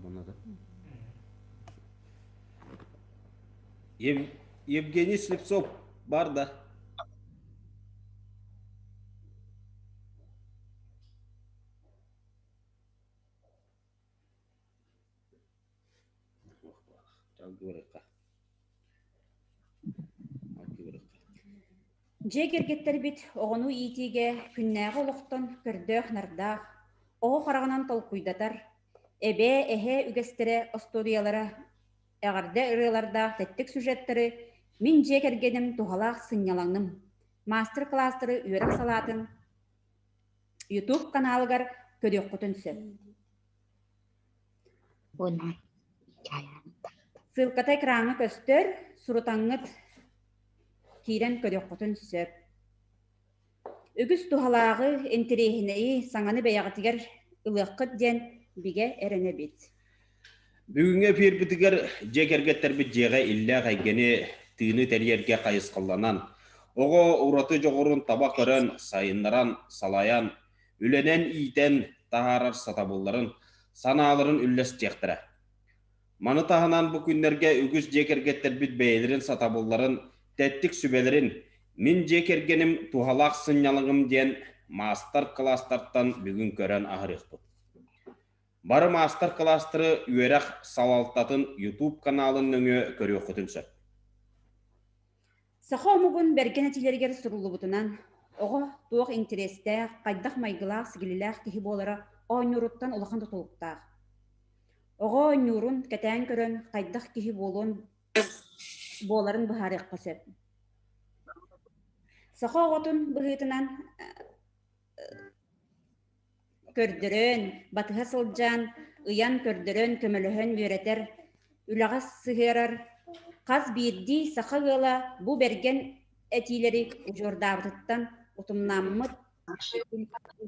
Холбонно да. Евгений Слепцов бар да? Дьиэ кэргэттэрбит оҕону иитиигэ күннээҕи олохтон көрдөөх-нардаах, оҕо хараҕынан толкуйдатар, эбээ, эһээ үгэстэрэ, остуоруйалара, эҕэрдэ ырыалардаах тэттик сюжеттары «Мин дьиэ кэргэним туһалаах сынньалаҥым» маастар-кылаастары үөрэх салаатын YouTube каналыгар көрүөххүтүн сөп. Ссылката экраҥҥа көстөр, сурутаҥҥыт киирэн көрүөххүтүн сөп. Үгүс туһалааҕы, интэриэһинэйи, саҥаны бэйэҕитигэр ылыаххыт диэн бигэ эрэнэбит. Бүгүҥҥү эфирбитигэр дьиэ кэргэттэрбит дьиэҕэ иллээх эйгэни, тыыны тэрийэргэ хайысхаланан, оҕо ураты дьоҕурун таба көрөн, сайыннаран, салайан, үлэнэн иитэн таһаарар сатабылларын, санааларын үллэстиэхтэрэ. Маны таһынан бу күннэргэ үгүс дьиэ кэргэттэрбит бэйэлэрин сатабылларын, тэттик сүбэлэрин «Мин дьиэ кэргэним туһалаах сынньалаҥым» диэн маастар-кылаастартан бүгүн көрөн аһарыахпыт. Бары маастар-кылаастары үөрэх салалтатын YouTube каналын нөҥүө көрүөххүтүн сөп. Саха омугун бэргэн этиилэригэр суруллубутунан, оҕо туох интэриэстээх, хайдах майгылаах-сигилилээх киһи буолара оонньууруттан улахан тутулуктаах. Оҕо оонньуурун кэтээн көрөн хайдах киһи буолуон буоларын быһаарыахха сөп. Саха оҕотун быһыытынан көрдөрөн, батыһа сылдьан, ыйан көрдөрөн, көмөлөһөн үөрэтэр, үлэҕэ сыһыарар хас биирдии саха ыала бу бэргэн этиилэри удьуордаабытыттан утумнааммыт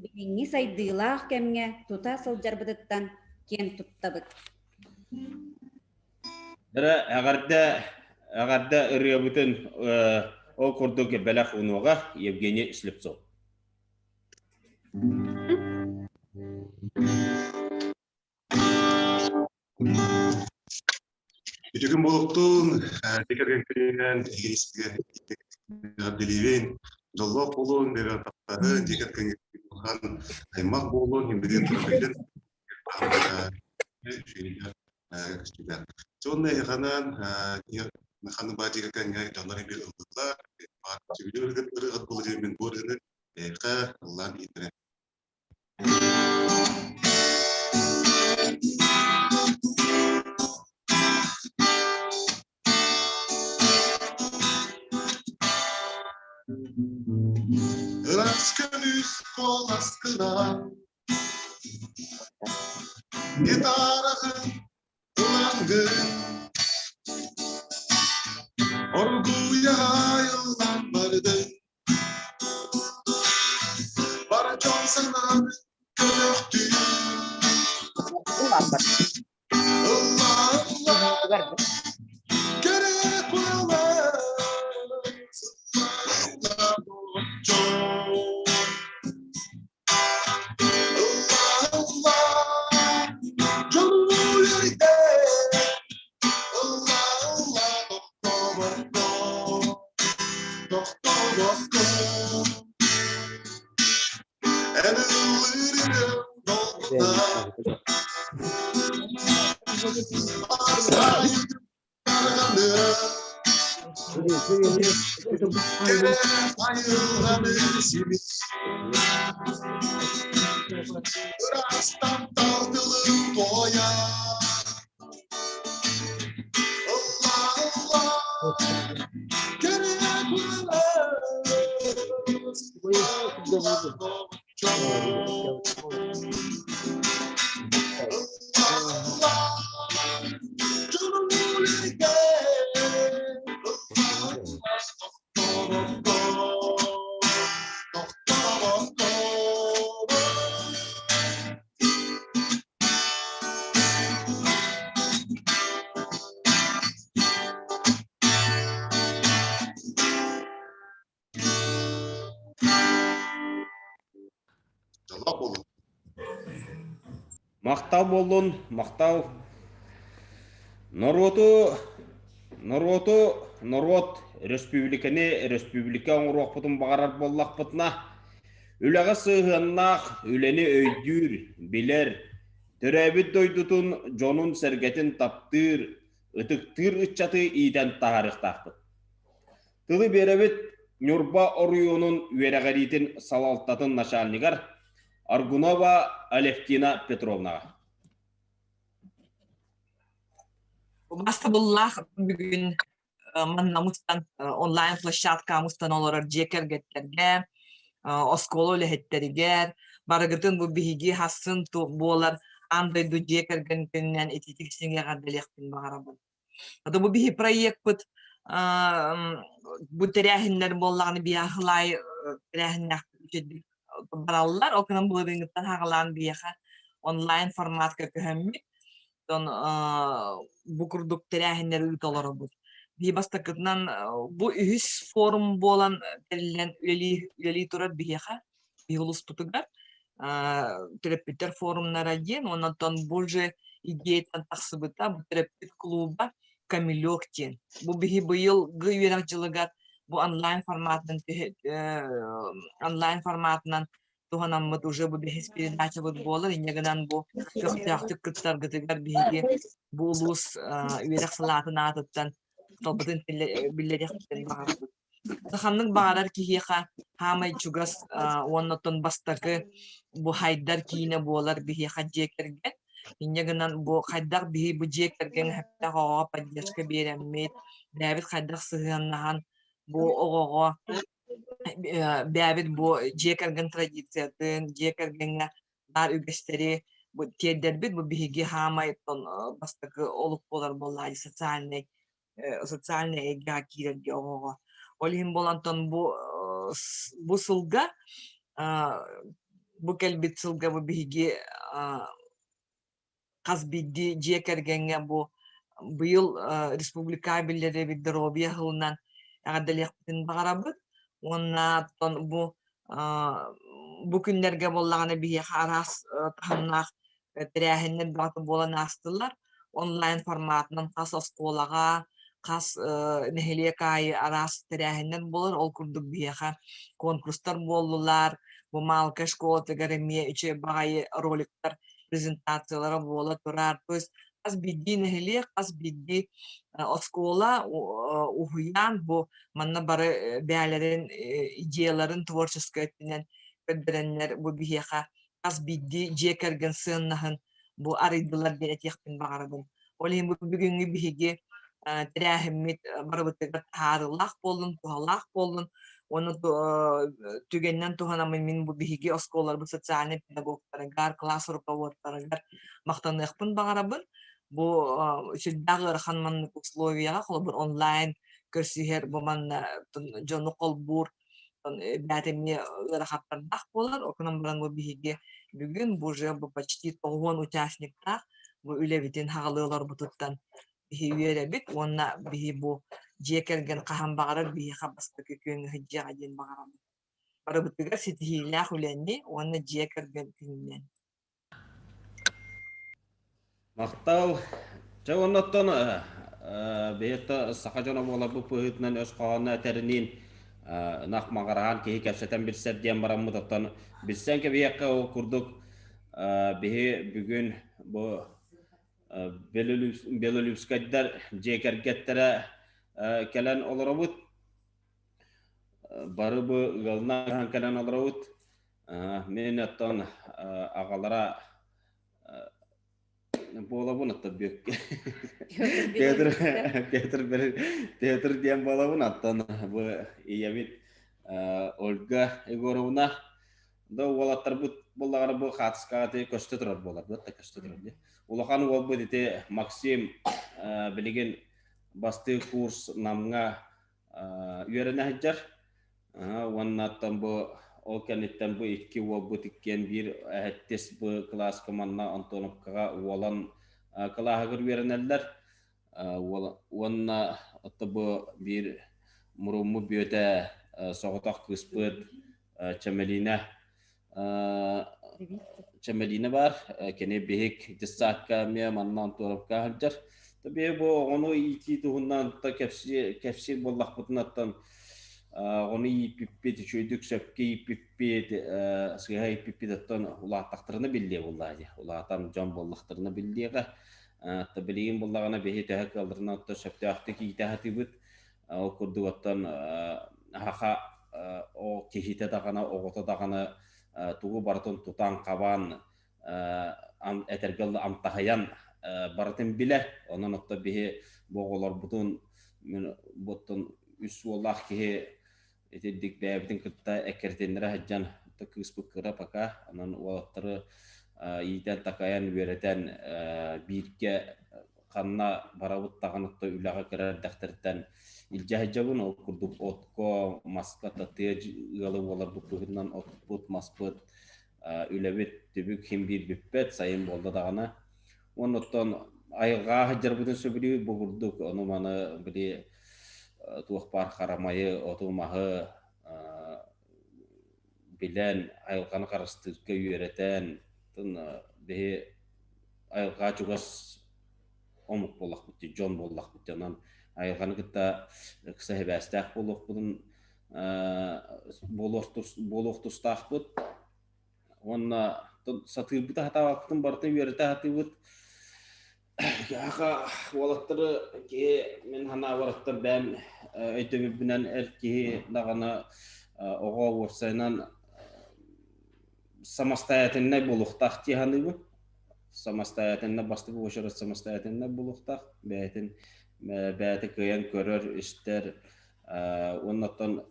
билиҥҥи сайдыылаах кэмҥэ тута сылдьарбытыттан киэн туттабыт. Эрэ эҕэрдэ эҕэрдэ ырыабытын ол курдук бэлэх унуоҕа Евгений Слепцов. Үтүгүн буолуктун, кэргэн күнүнэн эҕэрдэлиибин. Дьоллоох буолуон, бэйэҕэ таптаһын, дьиэ кэргэҥҥэ аймах буолуон, имбирин турабилин Сонно эһэханан ханы баа дьиэ кэргэҥҥэ дьоннор имбир ыллылар, сөбүлүүр ырыат буолар мин бу ырыаны эһэхэ ыллаан иһиттэрэ. Ыраас көмүс куоласкынан гитараҕын ылаҥгын оргууй айыллан бардын Бар дьон санааны көнөхтүү Ылла ылла кэрэ куолас Ылла ылла дьолу үөрдэ Ылла ылла тохтобокко тохтобокко Эн ыллыырым долгута Кэрэ айылҕаны симик Ыраастан талтылын туойа Ылла ылла кэрэ куолас Махтал буоллун, махтал. Норуоту, норуоту, норуот, өрөспүүбүлүкэни өрөспүүбүлүкэ оҥоруохпутун баҕарар буоллахпытына, үлэҕэ сыһыаннаах үлэни өйдүүр, билэр, төрөөбүт дойдутун дьонун-сэргэтин таптыыр, ытыктыыр ыччаты иитэн таһаарыахтаахпыт. Тылы биэрэбит Ньурба оройуонун үөрэҕириитин салалтатын начальнигар Аргунова Алевтина Петровнаҕа. Убаастабыллаах бүгүн манна мустан онлайн площадка мустан олорор дьиэ кэргэттэргэ, оскуола үлэһиттэригэр барыгытын бу биһиги хассын буолар аан дойду дьиэ кэргэн күнүнэн ититик сиҥэ эҕэрдэлиэхпин баҕарабын. Ата бу биһи проекпыт бу тэрээһиннэр буоллаҕына биһи тэрээһиннээх бараллар. Ол гынан былырыыҥҥыттан хаҕалаан биһиэхэ онлайн форматка көһөммүт. Оттон бу курдук тэрээһиннэри ыыта олоробут. Биһи бастакытынан бу үһүс форум буолан тэриллэн үлэлии, үлэлии турар биһиэхэ, биһи улууспутугар төрөппүттэр форумнара диэн, уонна оттон бу же идеяттан тахсыбыта, бу төрөппүт клуба Камелек диэн. Бу биһи быйылгы үөрэх дьылыгар бу онлайн форматынан онлайн форматынан туһанаммыт уже бу бэһис передачабыт буолар. Инньэ гынан бу көхтөөхтүк кыттаргытыгар биһиги бу улуус үөрэх салаатын аатыттан талбытын биллэриэхпитин баҕарабыт. Ханнык баҕарар киһиэхэ хаамай чугас уонна оттон бастакы бу хайдар киинэ буолар биһиэхэ дьиэ кэргэн. Инньэ гынан бу хайдах биһи бу дьиэ кэргэн эһэппэх оҕоҕо поддержка биэрэммит, бэйэбит хайдах сыһыаннаһан бу оҕоҕо бэйэбит бу дьиэ кэргэн традициятын, дьиэ кэргэҥҥэ баар үгэстэри бу тиэрдэрбит бу биһиги хаамай бастакы олук буолар буоллаҕа социальный социальный эйгэҕэ киирэргэ оҕоҕо. Ол иһин буолантан бу бу сылга бу кэлбит сылга бу биһиги хас биирдии дьиэ кэргэҥҥэ бу быйыл республика биллэрибит доруобуйа сылынан эҕэрдэлиэхпитин баҕарабыт уонна оттон бу бу күннэргэ буоллаҕына биһиэхэ араас таһымнаах тэрээһиннэр бөҕөтө буолан аастылар. Онлайн форматынан хас оскуолаҕа, хас нэһилиэк аайы араас тэрээһиннэр буолар. Ол курдук биһиэхэ конкурстар буоллулар. Бу Малка школатыгар эмиэ үчүгэй баҕайы роликтар презентациялара буола турар. То есть хас биирдии нэһилиэк, хас биирдии оскуола, уһуйаан бу манна бары бэйэлэрин идеяларын творческай өттүнэн көрдөрөннөр бу биһиэхэ хас биирдии дьиэ кэргэн сыаннаһын бу арыйдылар диэн этиэхпин баҕарабын. Ол иһин бу бүгүҥҥү биһиги тэрээһиммит барыбытыгар таһаарыылаах буоллун, туһалаах буоллун. Уонна түгэнинэн туһанаммын мин бу биһиги оскуолаларбыт социальнай педагогтарыгар, класс руководтарыгар махтаныахпын баҕарабын. Бу сүрдээх ыарахан маннык условияҕа, холобур, онлайн көрсүһэр бу манна дьону холбуур бэйэтэ эмиэ ыарахаттардаах буолар. Онон баран бу биһиги бүгүн бу уже бу почти 90 участниктаах бу үлэбитин хаҕалыы олорбутуттан биһи үөрэбит уонна биһи бу дьиэ кэргэн хаһан баҕарар биһиэхэ бастакы күөҥҥэ сылдьыаҕа диэн баҕарабын. Барыбытыгар ситиһиилээх үлэни уонна дьиэ кэргэн күнүнэн. Махтал. Чэ оннуттан бэйэтэ саха дьоно буоларбыт быһыытынан өс хоһооно этэриниин ынах маҕараһан киһи кэпсэтэн билсэр диэн бараммыт оттон билсэн кэбиһиэххэ ол курдук биһи бүгүн бу Белолюбскайдар дьиэ кэргэттэрэ кэлэн олоробут. Бары бу ыалынан кэлэн олоробут. Мин оттон аҕалара буолабын оттон Бүөккэ. Петр Петр Петр диэн буолабын оттон бу ийэбит Ольга Егоровна да уолаттарбыт буоллаҕына бу хаатыскаҕа ити көстө турар буолар да көстө турар дии. Улахан уолбут ити Максим билигин бастыыр курс Намҥа үөрэнэ сылдьар. Уонна оттон бу ол кэнниттэн бу икки уолбут иккиэн биир эһэттис бу кылааска манна Антоновкаҕа уолан кылааһыгар үөрэнэллэр. Уонна отто бу биир муруммут бүөтэ соҕотох кыыспыт Чэмэлиинэ Чэмэлиинэ баар. Кини биһик детсадка эмиэ манна Антоновка сылдьар. Бу бу оҕону иитии туһунан та кэпсиир кэпсиир буоллахпытынаттан оҕону ииппиппит, үчүгэйдик сөпкө ииппиппит, сыыһа ииппиппит оттон улааттахтарына биллиэ буоллаа дии. Улаатан дьон буоллахтарына биллиэҕэ. Оттон билигин буоллаҕына биһи төһө кыалларынан оттон сөптөөхтүк иитэ сатыыбыт. Ол курдук оттон саха о киһитэ даҕаны, оҕото даҕаны тугу барытын тутан-хабан этэргэ дылы амтаһыйан барытын билэр. Онон оттон биһи бу оҕолорбутун мин буттун үс уоллаах киһи итирдик бэйэбитин кытта эккирэтиннэрэ сылдьан кыыспыт кыра пока онон уолаттары иитэн такайан үөрэтэн бииргэ ханна барабыт даҕаны үлэҕэ кыра эрдэхтэриттэн илдьэ сылдьабын. Ол курдук отко, маска тыа ыалы буоларбыт быһыытынан отпут, маспыт үлэбит түбүк хим биир бүппэт, сайын буолла даҕаны. Уонна оттон айылҕаҕа сылдьарбытын сөбүлүүр бу курдук ону-маны били туох баар харамайы, оту-маһы билэн, айылҕаны харыстыырга үөрэтэн, биһи айылҕаҕа чугас омук буоллахпыт дии, дьон буоллахпыт дии. Онон айылҕаны кытта ыкса сибээстээх буолуохпутун буолуох тустаахпыт. Уонна сатыырбыт сатаабаппытын барытын үөрэтэ сатыыбыт. Аха уолаттары киһи мин санаабар бэйэм өйдөбүлбүнэн эр киһи даҕаны оҕо уопсайынан самостоятельнай буолуохтаах дии саныыбын. Самостоятельно бастакы уочарат самостоятельнай буолуохтаах. Бэйэтин бэйэтэ кыайан көрөр, истэр уонна оттон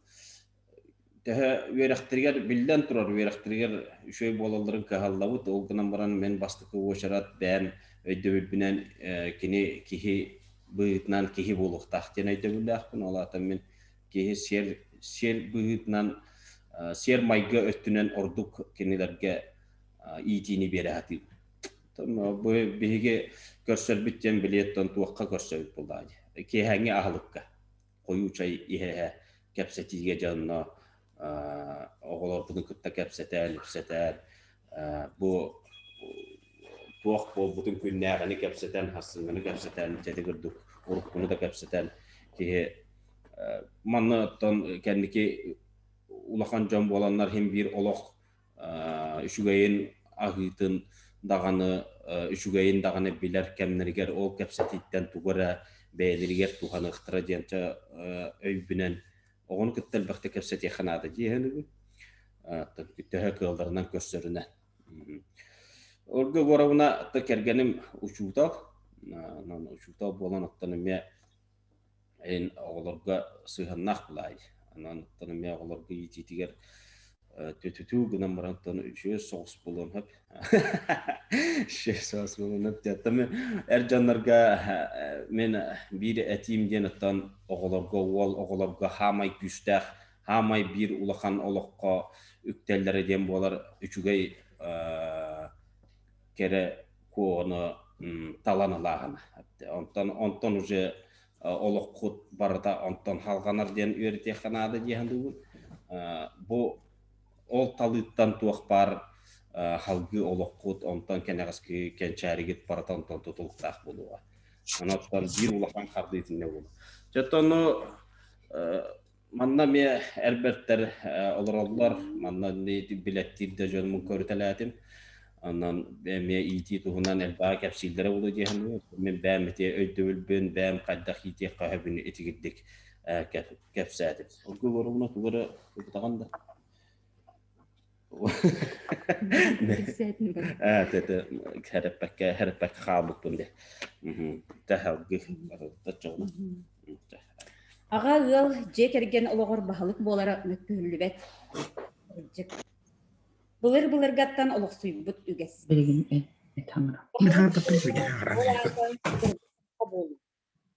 төһө үөрэхтэригэр биллэн турар үөрэхтэригэр үчүгэй буолалларын кыһаллабыт. Ол гынан баран мин бастакы уочарат бэйэм өйдөбүлбүнэн кини киһи быһыытынан киһи буолуохтаах диэн өйдөбүллээхпин. Ол аата мин киһи сиэр сиэр быһыытынан сиэр-майгы өттүнэн ордук кинилэргэ иитиини биэрэ сатыыбын. Бу биһиги көрсөрбүт диэн билиэттэн туохха көрсөбүт буоллаҕа дии. Киэһээҥҥи аһылыкка хойуу чай иһэ-иһэ кэпсэтиигэ дьонно оҕолорбутун кытта кэпсэтэн, ипсэтэн, бу туох буолбутун күннээҕини кэпсэтэн, хассыҥҥаны кэпсэтэн, дьэти курдук уруккуну да кэпсэтэн киһи манна оттон кэнники улахан дьон буоланнар иһин биир олох үчүгэйин аһыытын даҕаны үчүгэйин даҕаны билэр кэмнэригэр ол кэпсэтииттэн тугу эрэ бэйэлэригэр туһаныахтара диэн өйбүнэн оҕону кытта элбэхтик кэпсэтиэххэ наада дии саныыбын. Төһө кыалларынан көрсөрүнэн. Ольга Егоровна кэргэним учуутал. Учуутал буолан оттон эмиэ эн оҕолорго сыһыаннаах былаай. Онон оттон эмиэ оҕолорго иитиитигэр түтүтүү гынан баран оттон үчүгэй соҕус буолуон сөп. Үчүгэй соҕус буолуон сөп. Оттон эр дьоннорго мин биир этиим диэн оттон оҕолорго уол оҕолорго хаамай күүстээх, хаамай биир улахан олоххо үктэллэрэ диэн буолар үчүгэй кэрэ куону талан ылааһына. Онтон онтон уже олоххут барыта онтон халҕанар диэн үөрэтиэххэ наада дии саныыбын. Бу ол талыыттан туох баар халгыы олоххут онтон кэнэҕэски кэнчээригит барыта онтон тутулуктаах буолуоҕа. Онон биир улахан хардыы итиннэ буолуо. Дьэ ону Манна эмиэ эр бэртэр олороллор, манна билэттиир да дьонмун көрүтэлээтим. Онон эмиэ иитии туһунан элбэҕи кэпсииллэрэ буолуо дии саныыбын. Мин бэйэм ити өйдөбүлбүн, бэйэм хайдах иитиэххэ сөбүн итигирдик кэпсээтим. Оргу боругуна тугу эрэ тутаҕын да? Хэрэппэккэ хэрэппэккэ хаалбыппын дии. Тэһэлги барыта Аҕа ыал дьиэ кэргэн олоҕор баһылык буолара мөккүһүллүбэт. Кырдьык. Былыр-былыргаттан олохсуйбут үгэс.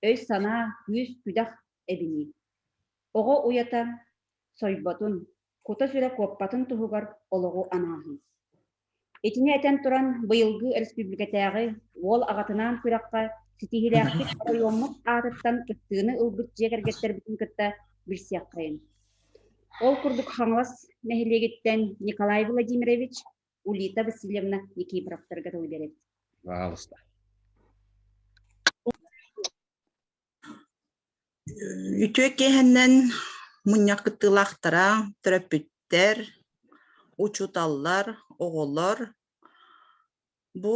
Өй-санаа, күүс-күдэх эбинии. Оҕо уйата сойботун, кута-сүрэ куоппатын туһугар олоҕу анааһын. Итини этэн туран, быйылгы республикатааҕы уол аҕатынаан күрэххэ ситиһиилээхтик оройуоммут аатыттан кыттыыны ылбыт дьиэ кэргэттэрбитин кытта билсиэххэйин. Ол курдук Хаҥалас нэһилиэгиттэн Николай Владимирович, Улита Васильевна Никифоровтарга тыл биэрэбит. Пожалуйста. Үтүө киэһэннэн мунньах кыттыылаахтара, төрөппүттэр, учууталлар, оҕолор бу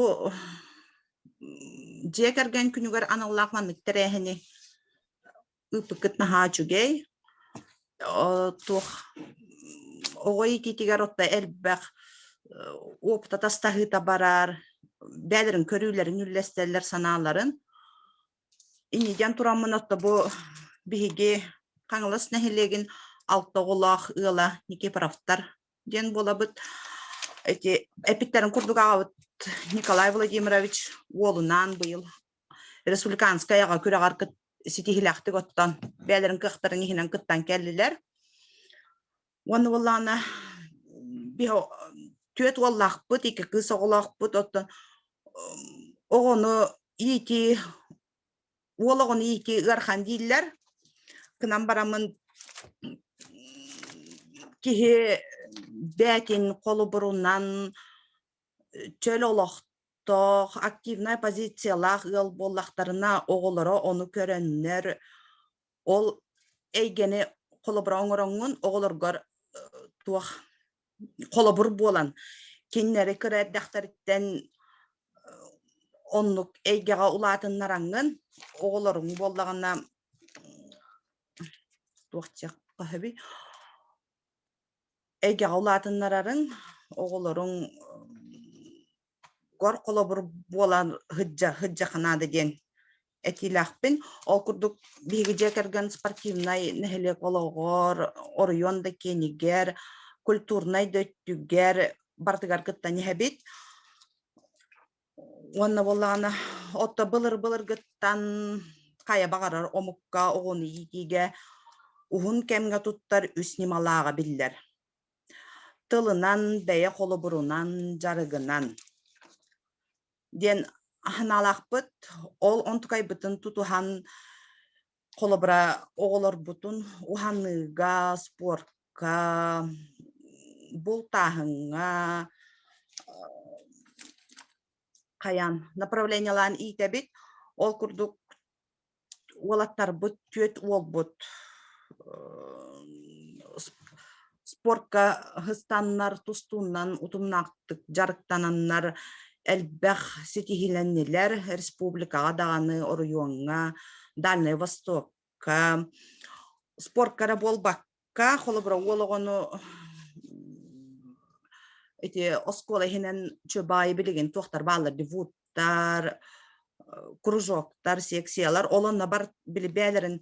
дьиэ кэргэн күнүгэр аналлаах маннык тэрээһини ыыппыккыт наһаа үчүгэй. Туох оҕо иитиитигэр отто элбэх опыт атастаһыыта барар, бэйэлэрин көрүүлэрин үллэстэллэр санааларын. Иннидиэн тураммын отто бу биһиги Хаҥалас нэһилиэгин алта оҕолоох ыала Никифоровтар диэн буолабыт. Ити эпиттэрин курдук аҕабыт Николай Владимирович уолунаан быйыл республиканскай аҕа күрэҕэр ситиһиилээхтик оттон бэйэлэрин кыахтарын иһинэн кыттан кэллилэр. Уонна буоллаҕына түөрт уоллаахпыт, икки кыыс оҕолоохпут, оттон оҕону иитии, уол оҕону иитии ыарахан дииллэр. Гынан бараммын киһи бэйэтин холобурунан чөл олохтоох, активнай позициялаах ыал буоллахтарына, оҕолоро ону көрөннөр ол эйгэни холобура оҥороҥҥун оҕолоргор туох холобур буолан кинилэри кыра эрдэхтэриттэн оннук эйгэҕэ улаатыннараҥҥын оҕолоруҥ буоллаҕына туох диэххэ эйгэҕэ улаатыннарарыҥ оҕолоруҥ гор холобур буолан сылдьа наада диэн этиилээхпин. Ол курдук биһиги дьиэ кэргэн спортивнай нэһилиэк олоҕор, оройуон да киэнигэр, культурнай да өттүгэр барытыгар кыттан иһэбит. Уонна буоллаҕына отто былыр-былыргыттан хайа баҕарар омукка оҕону иитиигэ уһун кэмҥэ туттар үс ньымалааҕа биллэр. Тылынан, бэйэ холобурунан, дьарыгынан диэн аһынаалаахпыт. Ол онтукайбытын тутуһан холобура оҕолорбутун уһаныыга, спорка, бултааһыҥҥа хайаан направлениелаан иитэбит. Ол курдук уолаттарбыт түөрт уолбут спорка ыстаннар, тустуунан утумнаахтык дьарыктананнар элбэх ситиһиилэннилэр республикаҕа даҕаны, оройуоҥҥа, Дальнай Востокка. Спорка эрэ буолбакка, холобура, уол оҕону ити оскуола иһинэн Чубаайы билигин туохтар бааллар дии вуптар, кружоктар, секциялар ол онно бар били бэйэлэрин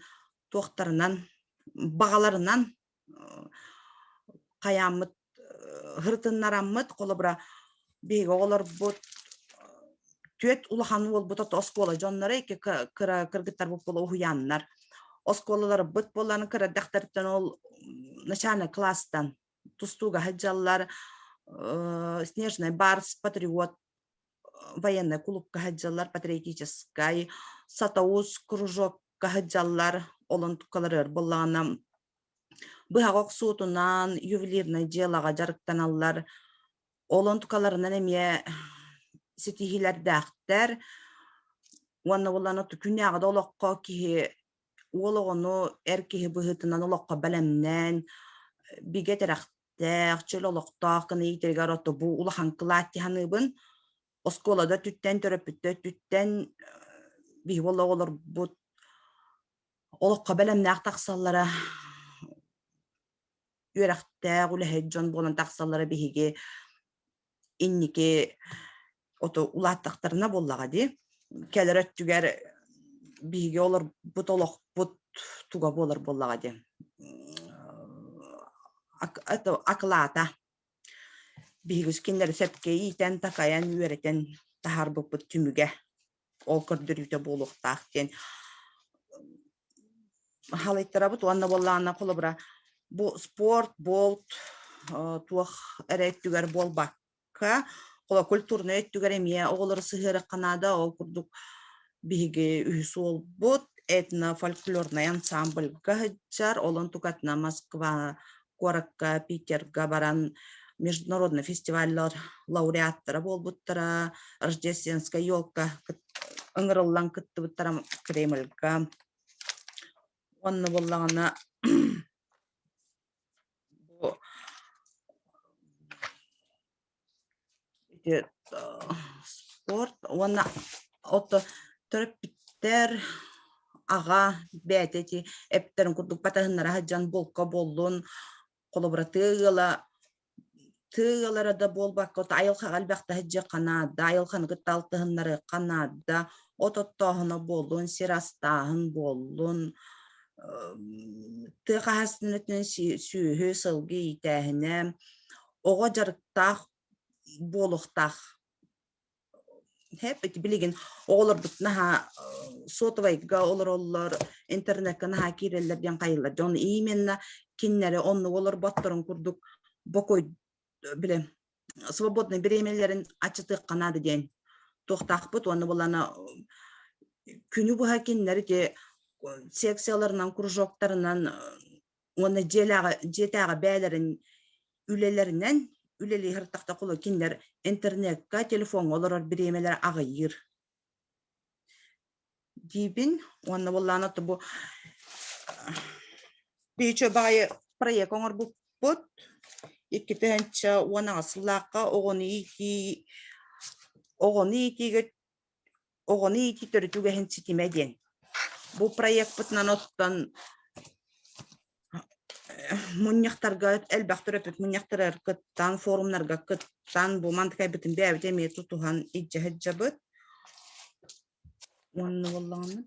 туохтарынан баҕаларынан хайааммыт һырытыннараммыт холобура биһиги оҕолорбут түөрт улахан уолбут ото оскуола дьонноро икки кыра кыргыттарбыт буола уһуйааннар оскуолаларбыт буолан кыра эрдэхтэриттэн ол начальный класстан тустууга сылдьаллар снежный барс патриот военнай кулуупка сылдьаллар патриотическай сатаус кружокка сылдьаллар олон туккаларыгар буоллаҕына быһах охсуутунан ювелирнай дьыалаҕа дьарыктаналлар ол онтукаларынан эмиэ ситиһиилэрдээхтэр уонна буоллаҕына күннээҕи да олоххо киһи уол оҕону эр киһи быһыытынан олоххо бэлэмнээн бигэ тирэхтээх, чөл олохтоох гына иитэригэр ото бу улахан кылаат дии саныыбын. Оскуолада өттүттэн, төрөппүттэр өттүттэн биһиги ол оҕолорбут олоххо бэлэмнээх тахсаллара үөрэхтээх, үлэһит дьон буолан тахсаллара биһиги инники ото улааттахтарына буоллаҕа дии. Кэлэр өттүгэр биһиги олорбут олохпут туга буолар буоллаҕа дии. Акылаата. Биһиги кинилэри сөпкө иитэн, такайан, үөрэтэн таһаарбыппыт түмүгэ ол көрдөрүүтэ буолуохтаах диэн халыйтарабыт уонна буоллаҕына холобура бу спорт, болт туох эрэ өттүгэр буолбакка холо культурнай өттүгэр эмиэ оҕолору сыһыарыахха наада. Ол курдук биһиги үһүс уолбут этно-фольклорнай ансамбльга сылдьар, ол онтукатына Москва куоракка Питерга баран международный фестиваллар лауреаттара буолбуттара, Рождественская елка ыҥырыллан кыттыбыттара Кремльга. Уонна буоллаҕына бу ити спорт уонна ото төрөппүттэр аҕа бэйэтэ ити эптэрин курдук батыһыннара сылдьан булка буоллун холобура тыа ыала тыа ыалара да буолбакка айылҕаҕа элбэхтэ сылдьыахха наада айылҕаны кытта алтыһыннарыахха наада от оттооһуна буоллун сир астааһын буоллун тыа хаһаайыстыбатын сүөһү сылгы иитээһинэ оҕо дьарыктаах буолуохтаах Һэп билигин оҕолорбут наһаа сотовайга олороллор, интернекка наһаа киирэллэр диэн хайыыллар. Дьон именно кинилэри оннук олорботторун курдук бокуой бile свободный бириэмэлэрин аччатыахха наада диэн туохтаахпыт уонна булана күнү быһа кинилэр ити секцияларынан, кружоктарынан уонна дьиэлээҕи дьиэтээҕи бэйэлэрин үлэлэринэн үлэлии сырыттахтарына кинилэр интернекка, телефоҥҥа олорор бириэмэлэрэ аҕыйыыр диибин уонна буоллаҕына бу биһичэ баҕайы проект оҥорбуппут 2018 сыллаахха оҕону иитии оҕону иитиигэ оҕону иитии төрүт үгэһин ситимэ диэн. Бу проекпытынан оттон мунньахтарга элбэх төрөппүт мунньахтарыгар кыттан, форумнарга кыттан, бу мантыкайбытын бэйэбит эмиэ тутуһан илдьэ сылдьабыт. Уонна буоллаҕына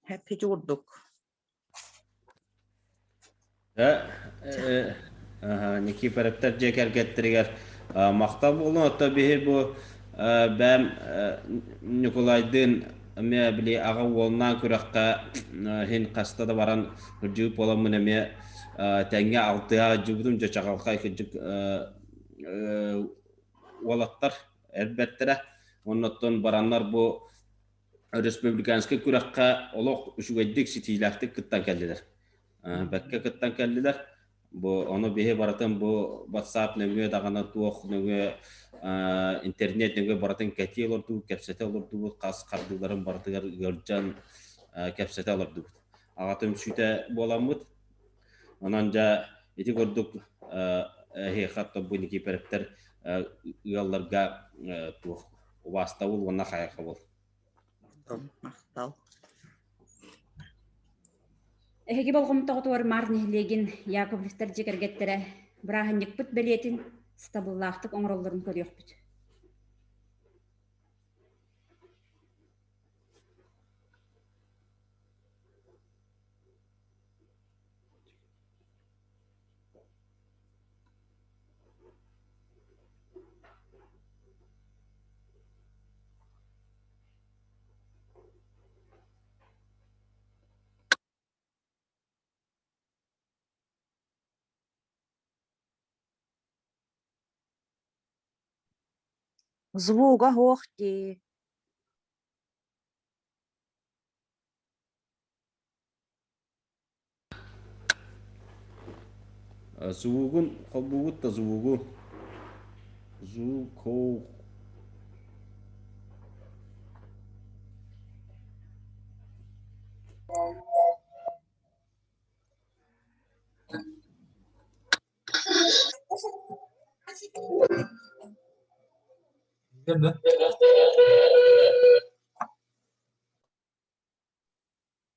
Happy курдук. Никифоровтар дьиэ кэргэттэригэр махтал буолуон. Оттон биһи бу бэйэм Ньукулайдыын эмиэ били аҕа уолунаан күрэххэ иһин хаста да баран кырдьыгы буоламмын эмиэ тэҥҥэ алтыһа сылдьыбытым дьэ чаҕылхай кырдьык уолаттар эрбэттэрэ. Оннуттан бараннар бу республиканскай күрэххэ олох үчүгэйдик ситиилээхтик кыттан кэллилэр. Бэккэ кыттан кэллилэр. Бу ону биһи барытын бу WhatsApp нөҥүө даҕаны туох нөҥүө интернет нөҥүө барытын кэтии олордубут, кэпсэтэ олордубут, хас хардыыларын барытыгар ыалдьан кэпсэтэ олордубут. Аҕа түмсүүтэ буоламмыт. Онон дьэ ити курдук эһиэхэ бу Никифоровтар ыалларга туох убаастабыл уонна хайҕабыл. Махтал. Эһиги болҕомтоҕутугар Маар нэһилиэгин Яковлевтар дьиэ кэргэттэрэ бырааһынньыкпыт бэлиэтин сатабыллаахтык оҥороллорун көрүөхпүт. Звуга суох дии. Звугун холбуугут да звугу звук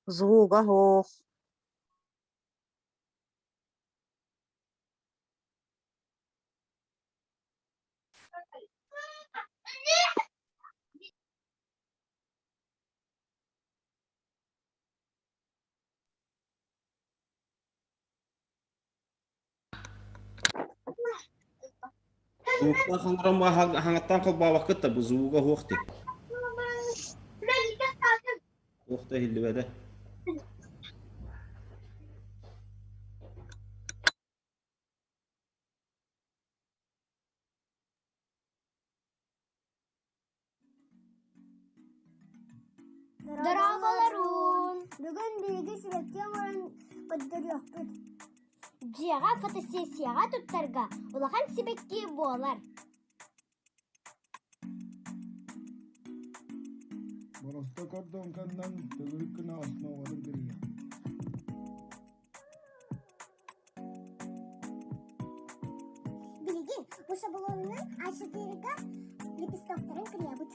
Звуга суох. Звуктаах оҥорон хаҥаттан холбообоккут да бу звуга суох дии. Туох да иһиллибэтэ. Дорооболоруун! Бүгүн биһиги сибэкки оҥорон көрдөрүөхпүт. Дьиэҕэ фотосессияҕа туттарга улахан сибэкки буолар. Боростуой кордонканнан төгүрүк гына основатын кырыйыахпыт. Билигин бу шаблонунан А4-га лепестоктарын кырыйабыт.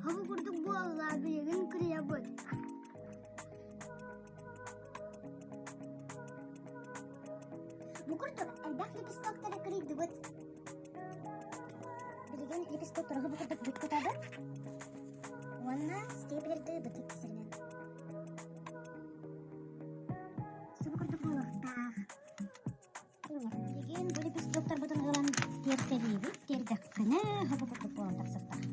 Хобу курдук буолла, билигин кырыйабыт. Бу курдук элбэх лепестоктары кырыйдыбыт. Билигин лепестоктары бу курдук бүк тутабыт уонна степлерды бытык сиринэн. Субу курдук буолуохтаах. Билигин бу лепестоктарбытын ылан тиэртэлиибит, тиэрдэххинэ хобу курдук буолан тахсыахтаах.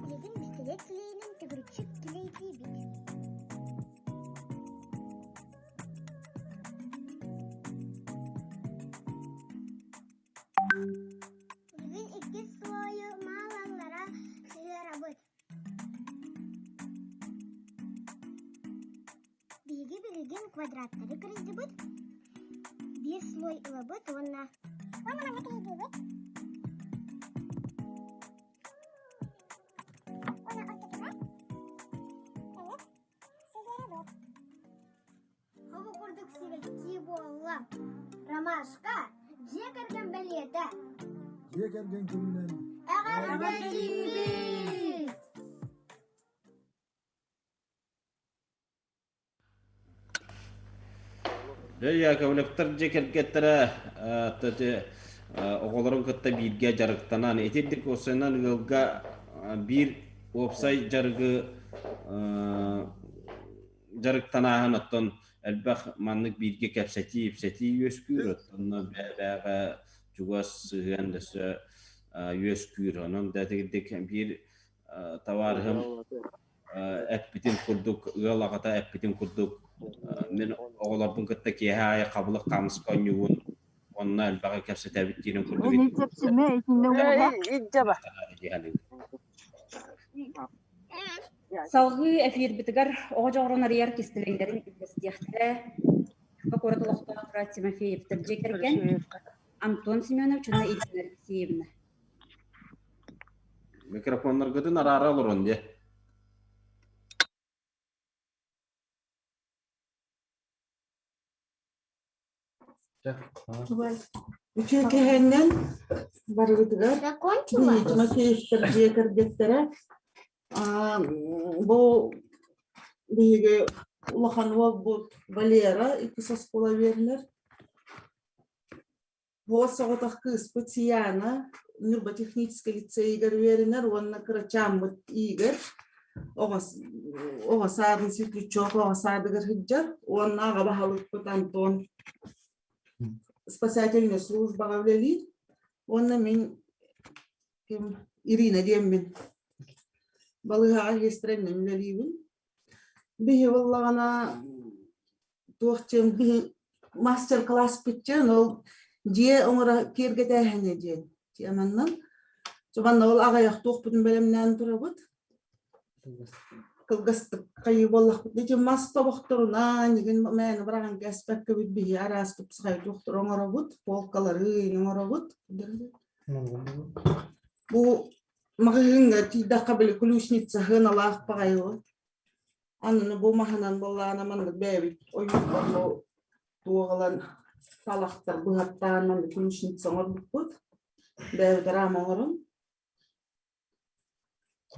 Билигин бистэлиэт килиинин төгүрүччү килэйдиибит. Бүгүн иккис слойу маалаллара сыһыарабыт. Биһиги билигин квадраттары кырыйдыбыт. Биир слой ылабыт уонна уонна манна кырыйдыбыт. Уонна ортотугар маннык сыһыарабыт. Бу курдук сибэкки буолла. Ромашка дьиэ кэргэн бэлиэтэ. Дьиэ кэргэн күнүнэн Эҕэрдэлиибит! Дьэ, Яковлевтар дьиэ кэргэттэрэ оҕолорун кытта бииргэ дьарыктанан, итирдик уопсайынан ыалга биир уопсай дьарыгы дьарыктанааһын оттон элбэх маннык бииргэ кэпсэтии-ипсэтии үөскүүр, оттон бэйэ-бэйэҕэ чугас сыһыан өссө үөскүүр. Онон да итирдик биир табаарыһым эппитин курдук, ыал аҕата эппитин курдук, мин оҕолорбун кытта киэһэ аайы хабылык хаамыска оонньуубун, онно элбэҕи кэпсэтэбит диирин курдук Салгыы эфирбитигэр оҕо дьоҕурун арыйар кистэлэҥнэрин үллэстиэхтэрэ Ньурба куорат олохтоохторо Тимофеевтар дьиэ кэргэн Антон Семенович уонна Ирина Алексеевна. Микрофоннаргытын араара олорун дьэ. Үтүө кэһэннэн барыбытыгар Тимофеевтар дьиэ кэргэттэрэ бу биһиги улахан уолбут Валера иккис оскуола үөрэнэр. Буос соҕотох кыыспыт Сияна Ньурба техническэй лицейигэр үөрэнэр уонна кырачааммыт Игорь оҕо саадын Светлячок оҕо саадыгар сылдьар уонна аҕа баһылыкпыт Антон спасательнай службаҕа үлэлиир уонна мин ким Ирина диэммин балыыһаҕа сестрэннэн үлэлиибин. Биһи буоллаҕына туох диэн биһи мастер-класспыт диэн ол дьиэ оҥоро киэргэтээһинэ диэн теманнан манна ол аҕыйах туохпутун бэлэмнээн турабыт кылгастык хайыы буоллахпыт ити мас тобохторунан игин мээнэ быраҕан кээспэккэбит биһи араас тупсаҕай туохтары оҥоробут полкалары оҥоробут бу маҕаһыыҥҥа тиийдэххэ били ключница сыаналаах баҕайы Аныны бу маһынан буоллаҕына маннык бэйэбит ойуурбут туох ылан талахтар быһаттаан маннык ключница оҥорбуппут. Бэйэбит рама оҥорон.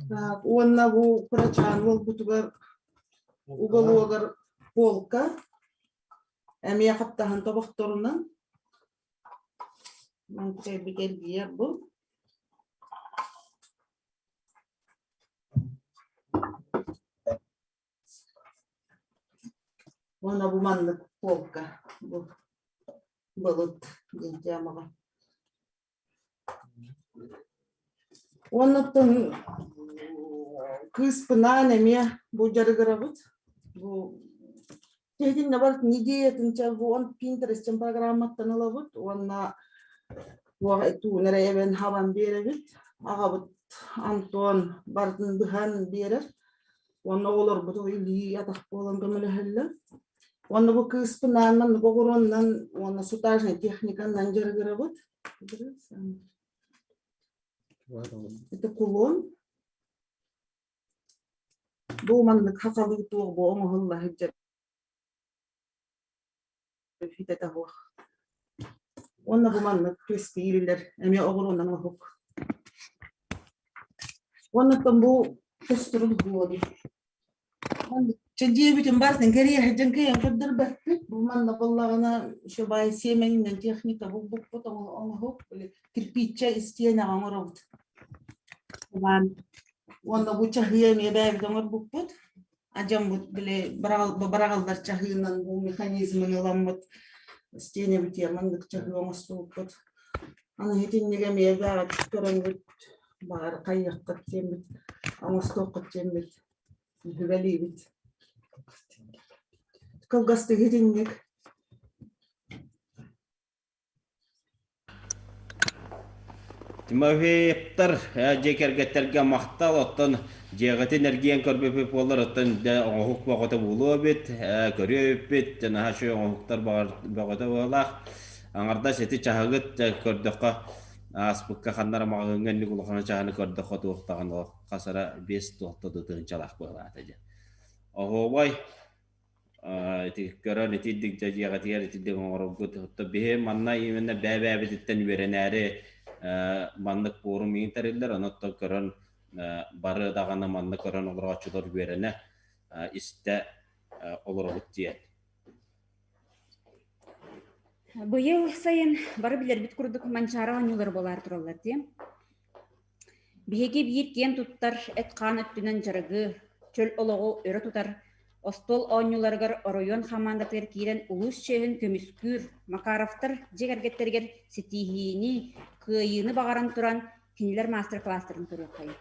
Так, уонна бу кырачаан уолбутугар уголуогар полка эмиэ хаптаһын тобохторунан мантыкайбыт эргийэр бу. Уонна бу маннык полка бу былыт диэн темаҕа. Уоннаттан кыыспынаан эмиэ бу дьарыгырабыт. Бу Тиһитиннэ барыт идеятын бу он Pinterest программаттан ылабыт уонна туун эрэ эбэн хабан биэрэбит. Аҕабыт Антон барытын быһан биэрэр. Уонна оҕолорбут илии атах буолан көмөлөһөллөр. Уонна бу кыыспынаан маннык оҕуруоннан уонна сутажнай техниканан дьарыгырабыт. Это кулон. Бу маннык хахалыы туох бу оҥоһулла сылдьар хитэтэ суох. Уонна бу маннык түөскиирилэр эмиэ оҕуруонан оҥоһук. Уонна бу көстөрүн буолуо. Чэ дьиэбитин барытын кэрийэ сылдьан кыайан көрдөрбөппүт. Бу манна буоллаҕына еще баай сиэмэнинэн техника булбуппут оҥоһук били кирпииччэ истиэнэҕэ оҥоробут. Уонна бу чаһыы эмиэ бэйэбит оҥорбуппут. Адьаммыт били быраҕыллар чаһыынан бу механизмын ыламмыт истиэнэбитигэр маннык чаһыы оҥостубуппут. Аны итинник эмиэ бэйэҕит көрөҥҥүт баҕар хайыаххыт диэммит оҥостуоххут диэммит Сүбэлиибит. Кылгастык итинник. Тимофеевтар дьиэ кэргэттэргэ махтал, оттон дьиэҕитин эргийэн көрбүппүт буоллар, оттон дьэ оҥоһук бөҕөтө буолуо эбит, көрүө эбиппит, дьэ наһаа үчүгэй оҥоһуктар бөҕөтө быһыылаах. Аҥардас ити чаһыгыт дьэ көрдөххө ааспыкка ханна эрэ маҕаһыыҥҥа инник улахан чаһыны көрдөххө туох даҕаны олох хас эрэ биэс туохта да тыһыынчалаах быһыылаата дьэ. Оһуобай ити көрөн итирдик дьэ дьиэҕитигэр итирдик оҥороргут оттон биһи манна именно бэйэ-бэйэбититтэн үөрэнээри маннык пуорум иин тэриллэр ону оттон көрөн бары даҕаны манна көрөн олорооччулар үөрэнэ истэ олоробут диэн. Быйыл сайын бары билэрбит курдук Манчаары оонньуулара буолаары тураллар дии. Биһиги биир киэн туттар эт-хаан өттүнэн дьарыгы, чөл олоҕу өрө тутар, остуол оонньууларыгар оройуон хамаандатыгар киирэн улуус чиэһин көмүскүүр Макаровтар дьиэ кэргэттэригэр ситиһиини, кыайыыны баҕаран туран кинилэр маастар-кылаастарын көрүөххэйиҥ.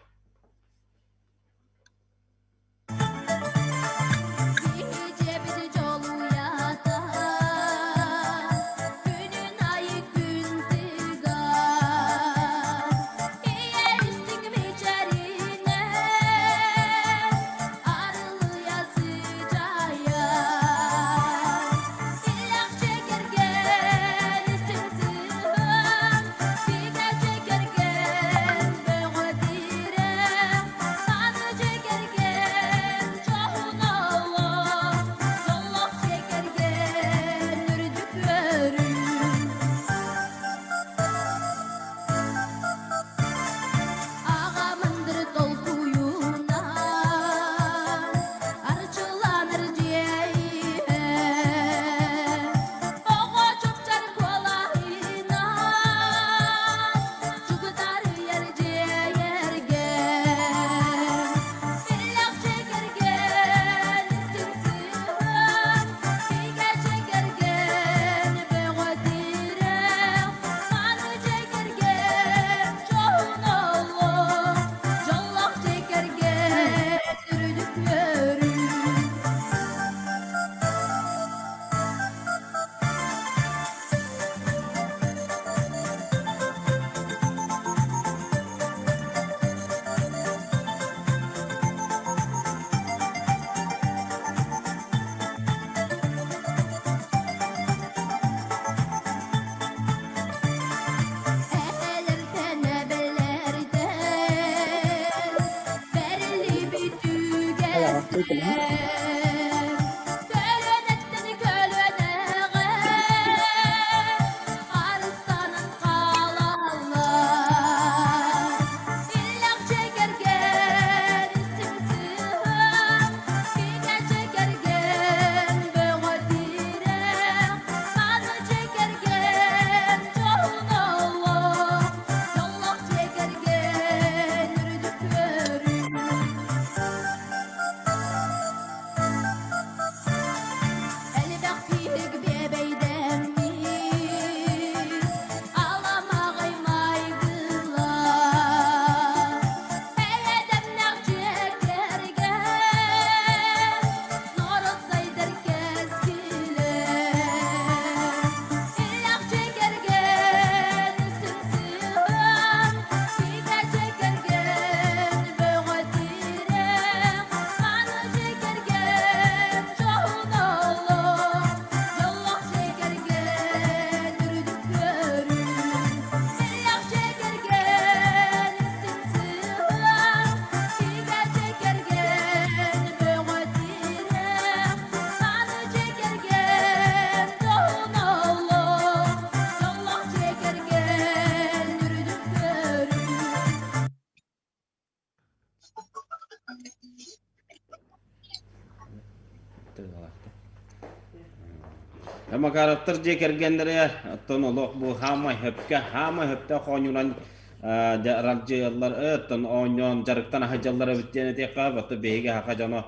Макаровтар дьиэ кэргэннэрэ оттон олох бу хаамай хөпкө хаамай хөптөөх оонньуунан аралдьыйаллар оттон оонньоон дьарыктан аһадьаллар эбит диэн этиэххэ бата биһиги саха дьоно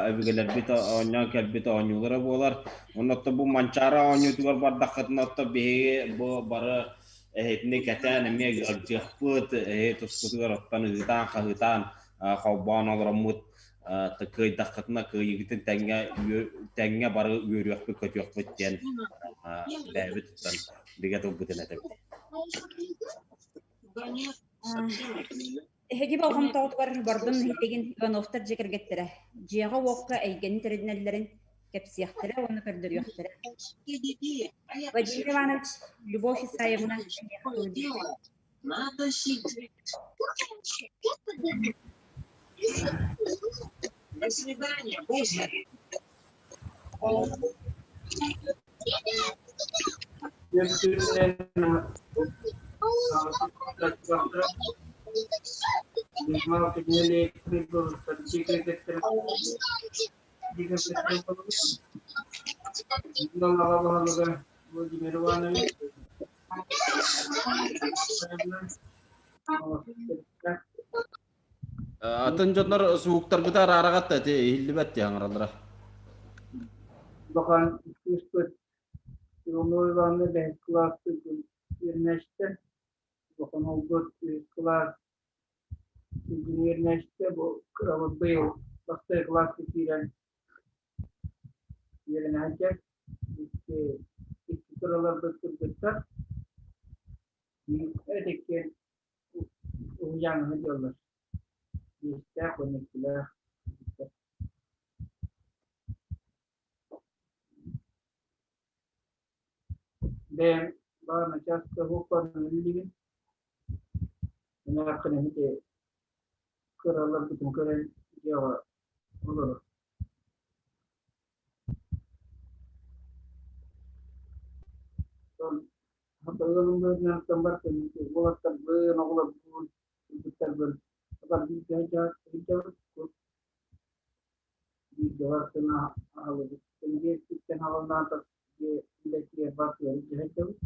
өбүгэлэрбит оонньоон кэлбит оонньуулара буолар. Онно бу Манчаары оонньуутугар бардаххытына оттон биһиги бу бары эһитини кэтээн эмиэ ыалдьыахпыт, эһи туспутугар оттон ыһыытаан-хаһыытаан холбоон олороммут кыайдаххытына кыайыыгытын тэҥҥэ тэҥҥэ бары үөрүөхпүт көтүөхпүт диэн бэйэбит туттан бигэ тылбытын этэбит. Эһиги болҕомтоҕутугар Бордун нэһилиэгин Ивановтар дьиэ кэргэттэрэ дьиэҕэ-уокка эйгэни тэринэллэрин кэпсиэхтэрэ уонна көрдөрүөхтэрэ. Владимир Иванович, Любовь Исаевна До свидания, Буся. Владимир Иванович. Атын дьоннор сууктаргыта араараҕат да иһиллибэт дии аҥаралара. Улахан кыыспыт Иванова Ивановна бэһис кылааска үөрэнээччитэ, улахан уолбут үһүс кылаас үөрэнээччитэ, бу кырабыт быйыл бастакы кылааска киирэн үөрэнэ сылдьар. Икки, икки кыраларбыт кыргыттар. Биир иккиэн уһуйааҥҥа дьоллор. Биэстээх уонна иккилээх. Бэйэм баар начааска уһукпар үлэлиибин. Эмээххин ити кыраларбытын көрөн дьиэҕэ олорор. Ыалым быһыытынан бартын уолаттарбын, оҕолорбун, кыргыттарбын бииргэ бартын аһылыбыт. Кэмбиэртиттэн аҕаллаан дьиэ үлэтигэр бартыгар дьаһайдыбыт.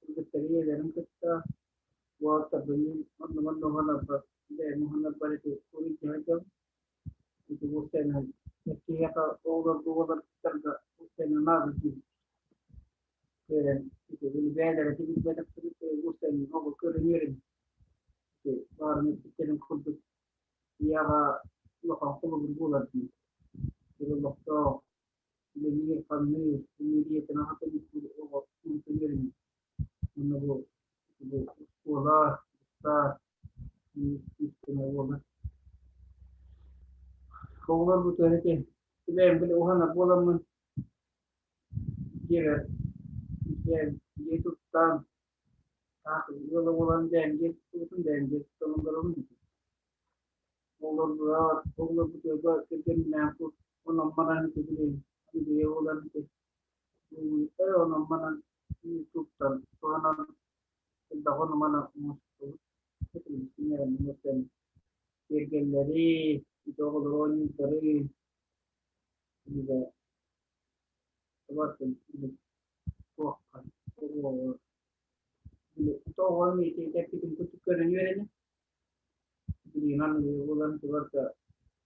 Кыргыттар ийэлэрин кытта уолаттарбын онно-манна уһанарбар, бэйэм уһанарбар ити куруук дьаһайдыбыт. Ити уопсайынан киһиэхэ оҕолорго уолаттарга уопсайынан наада диибит. Көрөн ити бэйэлэрэ билбэтэхтэрин уопсайынан оҕо көрөн үөрэнэр. Ити баарын эппиттэрин курдук ийэҕэ улахан холобур буолар дии. Олохтоох үлэлиир-хамныыр, эмиэрийэтин аҕата оҕо онтон үөрэнэр. Уонна бу бу оскуола, устаа, буолар. Оҕолор бу төһө бэйэм били уһанар буоламмын дьиэбэр дьиэ дьиэ туттан таах ыала буолан бэйэм дьиэ туттубутум бэйэм дьиэ туттан олоробун Оҕолорбугар оҕолорбутугар кэргэнинээн онон манан ити били буолан ити онон манан туттан туһанан элбэх ону манан оҥостубут киэргэллэри ити оҕолору оонньуурдары Тоҕо эппитин курдук көрөн үөрэнэ. Билигин буолан турар да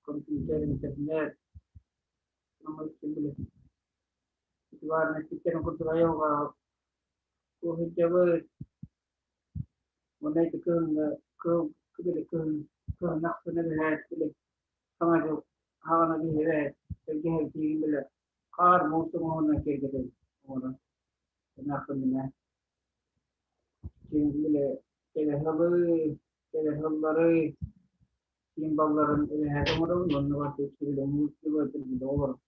компьютер, интернет Итибаарына эппиттэрин курдук айылҕа куоһуйдабыт уонна ити кыһыҥҥы кыыл били кыһын кыһын ахсын эбэһээт били саҥа дьыл хаҕана биһиэбэт сэргэһэбитигин билэ хаар муус оҥоһунан киэргэтэбит оҥорон эмээххининэ били кэлэһылы кэлэһыллары символларын эбэһээт оҥоробун уонна барыта үксүбүлэ мультик олорон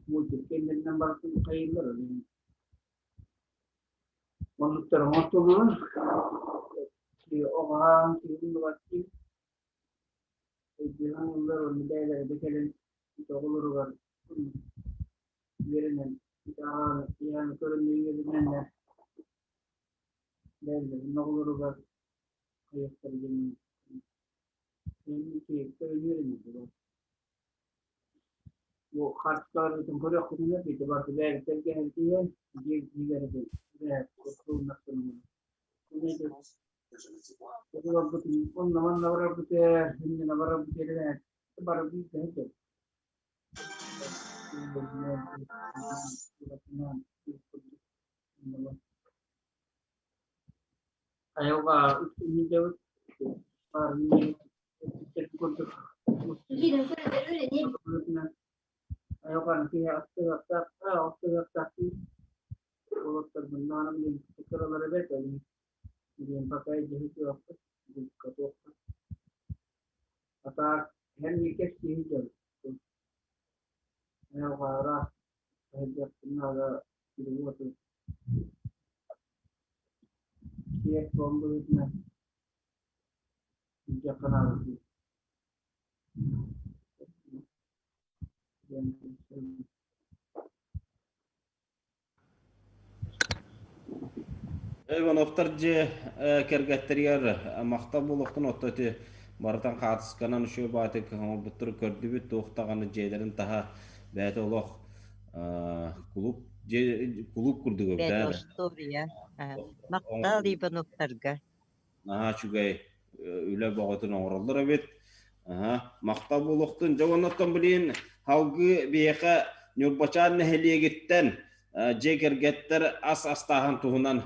мультик кэннинэн барытын хайыыллар Оннуктар оҥортоллорун оҕаһаан киһин булаттыы өйдөһөн ыллар уонна бэйэлэрэ да кэлэн оҕолоругар үөрэнэн иһэн көрөн үөрэнэннэр бэйэлэрин оҕолоругар хайыахтара диэн көрөн үөрэнэллэр. Бу харчыларбытын көрүөххүтүнэ ити барыта бэйэбит тэлгэһэбитигэр дьиэ иһигэр бэйэбит Оҕолорбутун онно-манна барарбыт ээ, иннинэ барарбыт эрэ бары бииргэ сылдьабыт. Айылҕа үксүн курдук айылҕаны киһи аттыгартаах аттыгартаах уолаттарбын диэн кыралара бэрт эбит диэн пока дьиһи туохпут булка туохпут атаак һэн кэпсииһи дьон айылҕа ыраах таһырдьахпынаада сири-уоту сиэр-туом быһыытынан илдьиэххэ наада дии Ивановтар дьиэ кэргэттэригэр махтал буолуохтун отто ити барытын хаартысканан үчүгэй баҕайытык оҥорбуттары көрдүбүт туох даҕаны дьиэлэрин таһа бэйэтэ олох кулууп дьиэ кулууп курдук эбит Бэйэтэ остуоруйа. Махтал Ивановтарга. Наһаа үчүгэй үлэ бөҕөтүн оҥороллор эбит. Аһа, махтал буолуохтун. Дьэ оннуттан билигин салгыы биһиэхэ Ньурбачаан нэһилиэгиттэн дьиэ кэргэттэр ас астааһын туһунан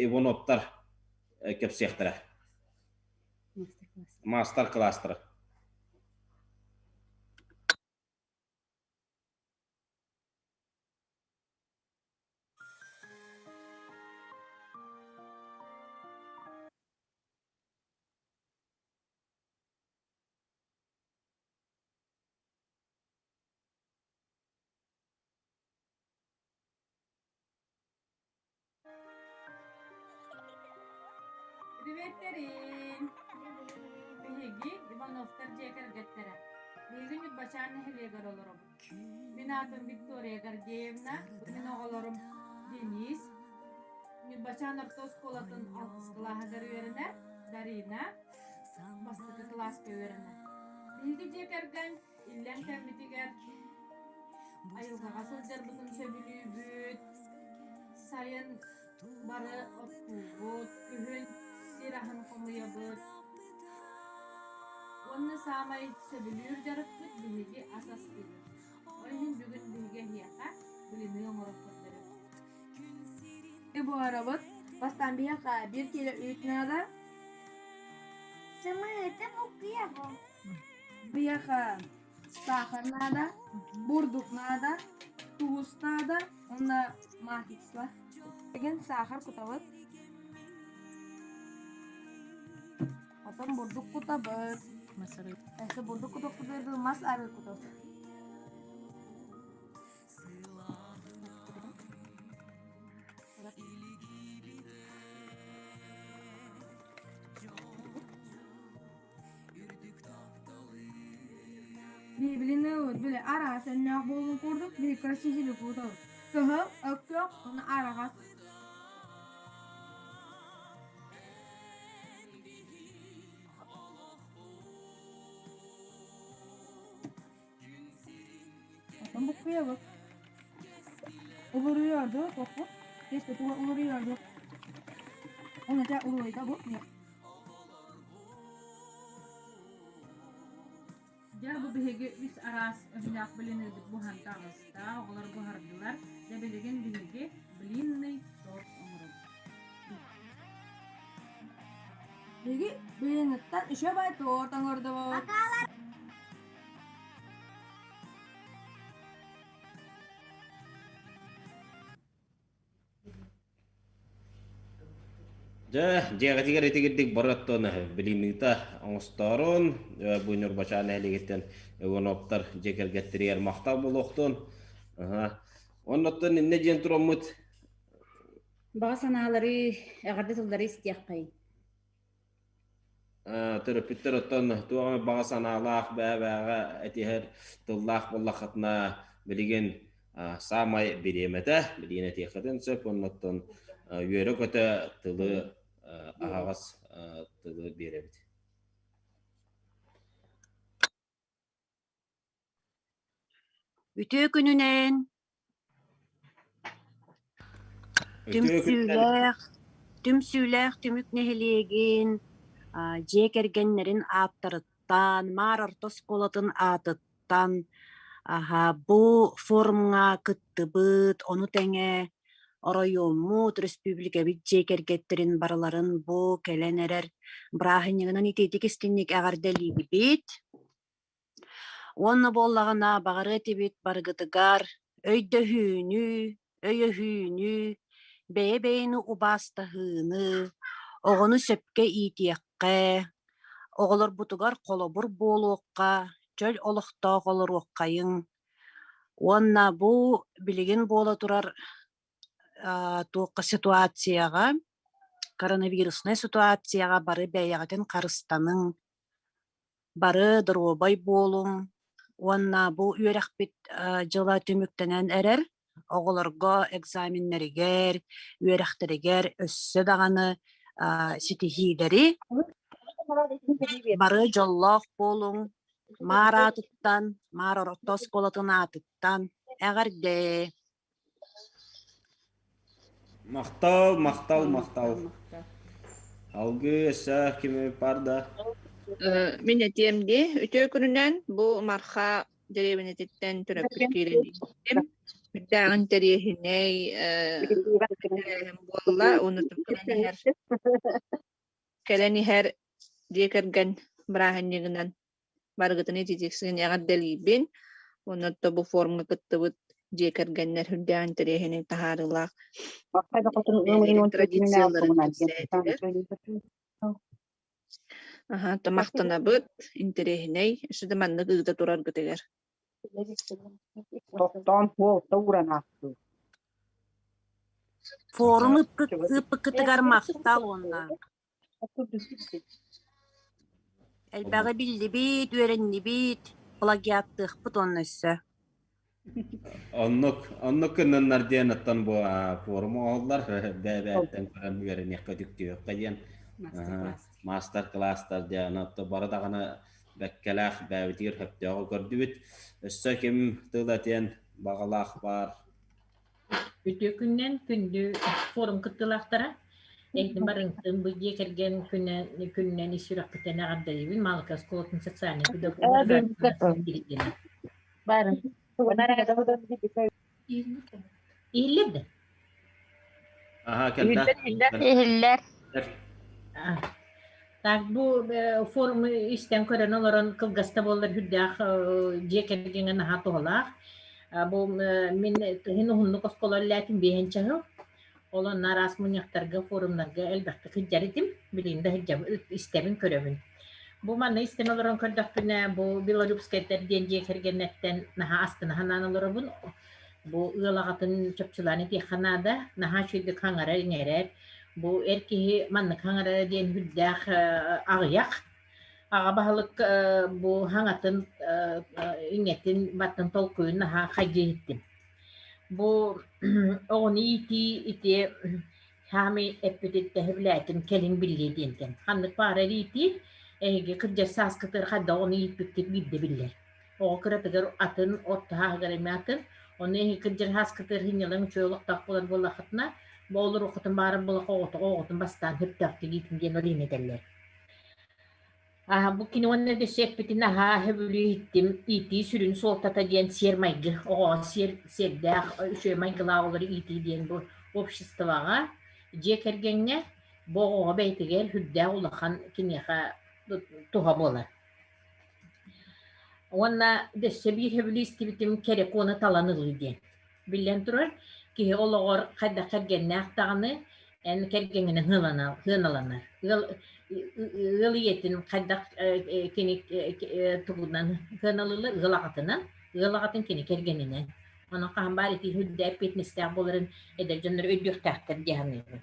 Ивановтар кэпсиэхтэрэ. Маастар-кылаастара. Приветтерин! Биһиги Ивановтар дьиэ кэргэттэрэ. Биһиги Ньурбачаан нэһилиэгэр олоробут. Мин аатым Виктория Гордеевна, мин оҕолорум Денис, Ньурбачаан орто оскуолатын алтыс кылааһыгар үөрэнэр, Дарина бастакы кылааска үөрэнэр. Биһиги дьиэ кэргэн иллэҥ кэммитигэр айылҕаҕа сылдьарбытын сөбүлүүбүт, сайын бары оттуубут, күһүн сир аһын хомуйабыт. Уонна саамай сөбүлүүр дьарыкпыт биһиги ас астыыбыт. Ол иһин бүгүн биһиги эһиэхэ блины оҥорон көрдөрөбүт. Буһарабыт. Бастаан биһиэхэ биир киилэ үүт наада. Сымыыты буккуйабын. Биһиэхэ саахар наада, бурдук наада, туус наада уонна масло. Билигин саахар кутабыт. Потом бурдук кутабыт. Өссө бурдук кутуохпутугар мас арыы кутабыт. Библияны били араас өннөөх буолун курдук биһи красители кутабыт. Кыһыл, өккөх уонна араҕас. Оттон буккуйабыт. Улуруйорду топпут. Тесте туга улуруйорду. Оны те улуруйда бу. Дьэ, бу биһиги үс араас өҥнөөх блиныыбыт буһан таҕыста, оҕолор буһардылар. Дьэ, билигин биһиги блинный торт оҥоробут. Биһиги блиныттан үчүгэй торт оҥордубут. Дьэ, дьиэҕитигэр итигирдик бары оттон билинита оҥостоорун, бу Ньурбачаан нэһилиэгиттэн Ивановтар дьиэ кэргэттэригэр махтал буолуохтун. Оннуттан иннэ диэн тураммыт Баҕа санаалары, эҕэрдэ тыллары истиэххэй. Төрөппүттэр оттон туох эмэ баҕа санаалаах бэйэ-бэйэҕэ этиһэр тыллаах буоллаххытына билигин саамай бириэмэтэ билигин этиэххитин сөп уонна оттон үөрэ-көтө тылы аһаҕас тылы биэрэбит. Үтүө күнүнэн! Үтүө күнүнэн! Түмсүүлээх, түмсүүлээх түмүк нэһилиэгин, дьиэ кэргэннэрин ааттарыттан, Маар орто оскуолатын аатыттан аһа, бу форумҥа кыттыбыт, ону тэҥэ оройуоммут, республикабыт дьиэ кэргэттэрин барыларын бу кэлэн эрэр бырааһынньыгынан итиитик истиҥник эҕэрдэлиибит. Уонна буоллаҕына баҕарыа этибит барыгытыгар өйдөһүүнү, өйөһүүнү, бэйэ-бэйэни убаастаһыыны, оҕону сөпкө иитиэххэ, оҕолорбутугар холобур буолуохха, чөл олохтоох олоруоххайыҥ уонна бу билигин буола турар туохха ситуацияҕа, коронавируснай ситуацияҕа бары бэйэҕитин харыстаныҥ, Бары доруобай буолуҥ уонна бу үөрэхпит дьыла түмүктэнэн эрэр. Оҕолорго экзаменнэригэр, үөрэхтэригэр өссө даҕаны ситиһиилэри, бары дьоллоох буолуҥ. Маар аатыттан, Маар орто оскуолатын аатыттан эҕэрдээ! Махтал, махтал, махтал. Алгыы өссө кими бар да? Мин этиэм дии, үтүө күнүнэн бу Марха дэриэбинэтиттэн төрөппүт киирэн иһиттим. Үрдээҕин интэриэһинэй тэрээһин буолла уонна кэлэн иһэр кэлэн иһэр дьиэ кэргэн бырааһынньыгынан Барыгытын ититиксин эҕэрдэлиибин уонна бу форумҥа кыттыбыт дьиэ кэргэннэр үрдээх интэриэһинэй таһаарыылаах бэйэлэрин традицияларын кэпсээтилэр. Аһа, махтанабыт, интэриэһинэй, өссө да маннык ыыта тураргытыгар. Тохтоон суолта ууран аахтыы. Форум ыыппыккытыгар махтал уонна Элбэҕи биллибит, үөрэннибит, плагиаттыахпыт уонна өссө. Оннук, оннук гынныннар диэн оттон бу форум оҥоһуллар бэйэ-бэйэттэн көрөн үөрэниэххэ үтүктүөххэ диэн маастар-кылаастар диэн оттон бары даҕаны бэккэлээх бэйэбитигэр сөптөөҕү көрдүбүт. Өссө ким тыл этиэн баҕалаах баар Үтүө күнүнэн күндү форум кыттыылаахтара. Эһигини барыҥтын бу дьиэ кэргэн күнэ күнүнэн ис сүрэхпиттэн эҕэрдэлиибин. Маалыкай оскуолатын социальнай педагога Иһиллэр да? Аха, кэллэ. Иһиллэр. Так бу форуму истэн көрөн олорон кылгаста буоллар үрдээх дьиэ кэргэҥҥэ наһаа туһалаах. Бу мин кыһын уһуннук оскуола үлэлээтим биэһин чаһыл. Ол онно араас мунньахтарга, форумнарга элбэхтик сылдьар этим. Билигин да сылдьабын, истэбин, көрөбүн. Бу манна истэн олорон көрдөхпүнэ, бу Белолюбскайдар диэн дьиэ кэргэннэртэн наһаа астына санаан олоробун. Бу ыал аҕатын чопчулаан этиэххэ наада. Наһаа үчүгэйдик хаҥарар-иҥэрэр. Бу эр киһи маннык хаҥарара диэн сүрдээх аҕыйах. Аҕа баһылык бу хаҥатын иҥэтин баттын толкуйун наһаа хайгыы иһиттим. Бу оҕону иитии ити хаамый эппититтэн сөбүлээтим кэлин биллиэ диэнтэн. Ханнык баарар иитии эһиги кырдьар сааскытыгар хайдах оҕону ииппиккит биирдэ биллэр. Оҕо кыратыгар атын, от таһааһыгар эмиэ атын. Ону эһиги кырдьар сааскытыгар сынньалаҥ үчүгэй олохтоох буолар буоллаххытына, бу олоруоххутун баҕарар буоллахха оҕото оҕотун бастаан сөптөөхтүк иитин диэн ол иһин этэллэр. Аа, бу кини уонна өссө эппитин аһаа сөбүлүү иһиттим. Иитии сүрүн суолтата диэн сиэр-майгы, оҕоҕо сиэр, сиэрдээх, үчүгэй майгылаах оҕолору иитии диэн бу обществоҕа, дьиэ кэргэҥҥэ бу оҕоҕо бэйэтигэр сүрдээх улахан киниэхэ туһа буолар. Уонна өссө биир сөбүлүү истибитим кэрэ куону талан ылыы диэн. Биллэн турар, киһи олоҕор хайдах кэргэннээх даҕаны эн кэргэҥҥинэн сыаналанар. Ыал ыал ийэтин хайдах кини тугунан сыаналыыллар ыал аҕатынан, ыал аҕатын кини кэргэнинэн. Онон хаһан баар ити үрдэ эппиэтинэстээх буоларын эдэр дьоннор өйдүөхтээхтэр дии саныыбын.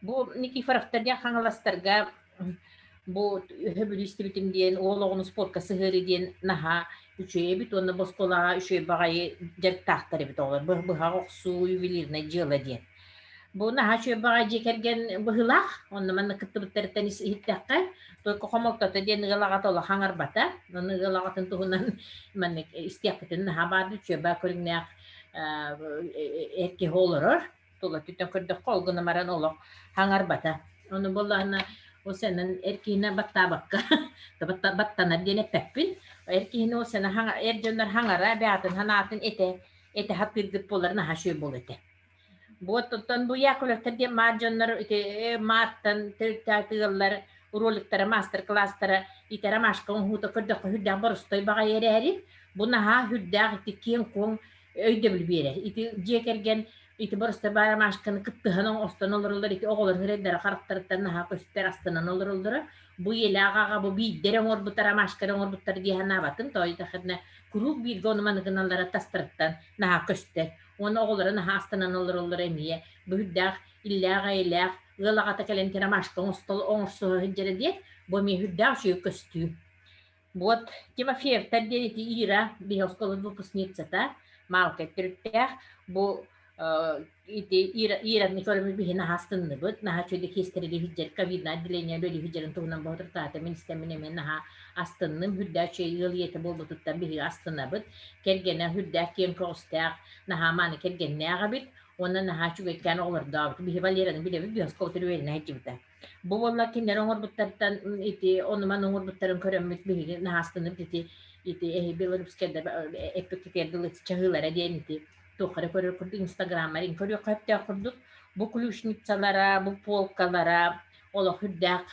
Бу Никифоровтар диэн Хаҥаластарга бу өһө истибитим диэн уол оҕону спортка сыһыарыы диэн наһаа үчүгэй эбит уонна бу оскуолаҕа үчүгэй баҕайы дьарыктаахтар эбит оҕолор быһах охсуу ювелирнай дьыала диэн. Бу наһаа үчүгэй баҕайы дьиэ кэргэн быһыылаах. Онно манна кыттыбыттарыттан иһиттэххэ, только хомолтото диэн ыал аҕата олох аҥарбата. Ону ыал аҕатын туһунан маннык истиэхпитин наһаа баарды үчүгэй көрүҥнээх эр киһи олорор. Тула өттүттэн көрдөххө, ол гынан баран олох хаҥарбата. Ону буоллаҕына, ол сэнэн эр киһини баттаабакка, баттанар диэн эппэппин. Эр киһини ол сэнэ эр дьоннор хаҥара, бэйэтин санаатын этэ, этэ хатыыргыт буоларын наһаа үчүгэй буолуо этэ. Вот оттон бу Яковлевтар диэн маар дьоннор ити маартан төрүттээх ыаллар роликтара, маастар-кылаастара итэрэ машка оҥоһуута көрдөххө сүрдээх боростой баҕайы эрээри, бу наһаа сүрдээх ити киэҥ-куоҥ өйдөбүл биэрэр. Ити дьиэ кэргэн ити боростой баара машканы кыттыһан оҥостон олороллор, ити оҕолор сирэйдэрэ харахтарыттан наһаа көстөр, астынан олороллоро. Бу ийэлээх аҕа бу биирдэрэ оҥорбуттара, машкара оҥорбуттар дии санаабатын, тоойдоххына куруук бииргэ ону маны гыналлара тастарыттан наһаа көстөр. Уонна оҕолоро наһаа астанан олороллоро эмиэ бу үрдээх иллээх-эйэлээх ыал аҕата кэлэн ромашка оҥостол оҥорсуһа сылдьара диэн бу эмиэ үрдээх үчүгэй көстүү. Вот Тимофеевтар диэн ити Ира биһи оскуола выпускницата Маалкай төрүттээх бу ити Ира Ираны көрөммүт биһи наһаа астынныбыт, наһаа үчүгэй киэстэрили сылдьар ковидное отделение үлэлии сылдьарын туһунан боһутуртаата мин истэммин эмиэ наһаа астынным, үрдээх үчүгэй ыал ийэтэ буолбутуттан биһиги астынабыт. Кэргэнэ үрдээх киэҥ көҕүстээх, наһаа мааны кэргэннээх эбит уонна наһаа үчүгэйкээн оҕолордообут. Биһи Валераны билэбит, биһи оскуолатыгар үөрэнэ сылдьыбыта. Бу буолла кинилэр оҥорбуттартан ити онуман оҥорбуттарын көрөммүт биһиги наһаа астыныбыт ити ити эһи белорусскайдар эппиккитигэр дылы чаһыылара диэн ити туохха эрэ көрөр курдук инстаграммар көрүөххэ сөптөөх курдук бу ключницалара, бу полкалара олох үрдээх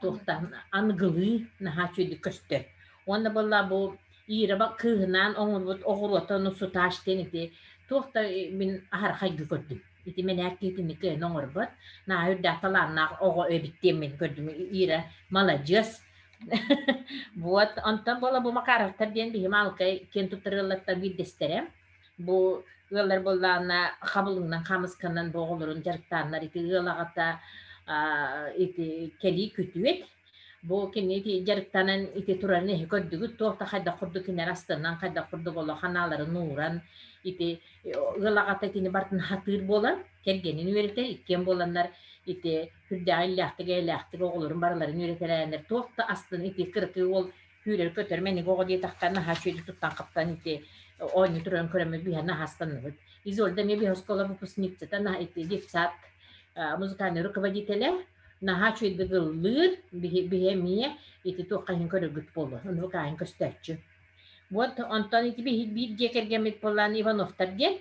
туохтан аныгылыы наһаа үчүгэйдик көстөр. Уонна буолла бу Ира кыыһынаан оҥорбут оҕуруота ону сутааш диэн ити туох да мин аһархайгы көрдүм. Ити мэнээк киһитини кыайан оҥорбот. Наһаа үрдээх талааннаах оҕо эбит диэн мин көрдүм. Ира маладьыас. Вот, онтон буола бу Макаровтар диэн биһи маалыкай киэн туттар ыаллартан биирдэстэрэ. Бу ыаллар буоллаҕына хабылыҥнан хаамысканан бу оҕолорун дьарыктааннар ити ыал аҕата ити кэлии күтүөт бу кини ити дьарыктанан ити турарын эһи көрдүгүт туох да хайдах курдук кинилэр астынан хайдах курдук олох анааларын ууран ити ыал аҕата итини барытын хатыыр буолан кэргэнин үөрэтэр иккиэн буоланнар ити сүрдээх иллээхтик эйэлээхтик оҕолорун барыларын үөрэтэлээннэр туох да астын ити кыракый уол сүүрэр-көтөр мэник оҕо диэтэххэ наһаа үчүгэйдик туттан-хаптан ити оонньуу туран көрөммүт биһэ наһаа астанныбыт. Изольда эмиэ биһи оскуола выпускницата наһаа ити детсад музыкальный руководителэ наһаа үчүгэйдик ыллыыр биһи биһи эмиэ ити туохха иһин көрөргүт буолуо оннук аайын көстөөччү. Вот онтон ити биһи биир дьиэ кэргэммит буоллаан Ивановтар диэн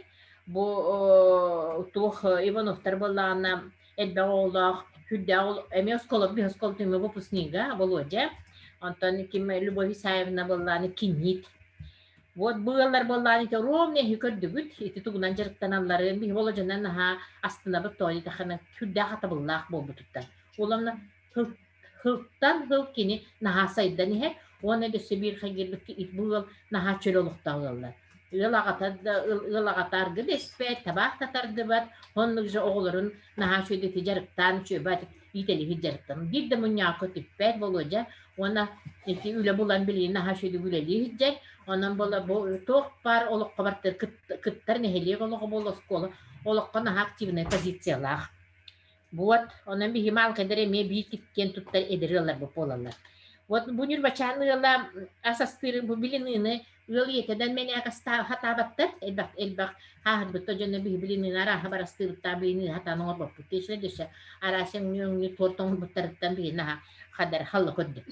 бу туох Ивановтар буоллаҕына элбэх оҕолоох, сүрдээх эмиэ оскуола биһи оскуола түмүк выпускнига Володя. Онтон ким Любовь Исаевна буоллааны кинит. Вот бу ыаллар буоллаан ити ровно иһи көрдүгүт, ити тугунан дьарыктаналларын, биһи Володянан наһаа астынабыт тоҕо диэтэххинэ сүрдээх атабыллаах буолбутуттан. Уоланна Һылтан һыл кини наһаа сайдан иһэр уонна өссө биир хайгыырбыт бу ыал наһаа чөл олохтоох ыаллар. Ыал аҕата да ыал аҕата аргы да испэт, табаах да тардыбат, оннук же оҕолорун наһаа үчүгэйдик ити дьарыктаан үчүгэй иитэлиһит дьарыктан. Биир да мунньаҕа көтүппэт Володя уонна ити үлэ булан билигин наһаа үчүгэйдик үлэлии сылдьар. Онон буола бу туох баар олоххо барытыгар кыттар нэһилиэк олоҕо буола оскуола олоххо наһаа активнай позициялаах. Вот, онон биһи маалкайдар эмиэ биир киэн туттар эдэр ыалларбыт буолаллар. Вот бу Ньурбачаан ыала ас астыырын бу билиныыны ыал ийэтинэн мэнээк хатаабаттар. Элбэх элбэх хааһырбыт дьоно биһи билиныыны арааһа барастыыбыттаа билиныыны хатаан оҥорбоппут. Тиэсэ дөссө араас өҥнү-өҥнү торт оҥорбуттарыттан биһи наһаа хадар халла көрдүм.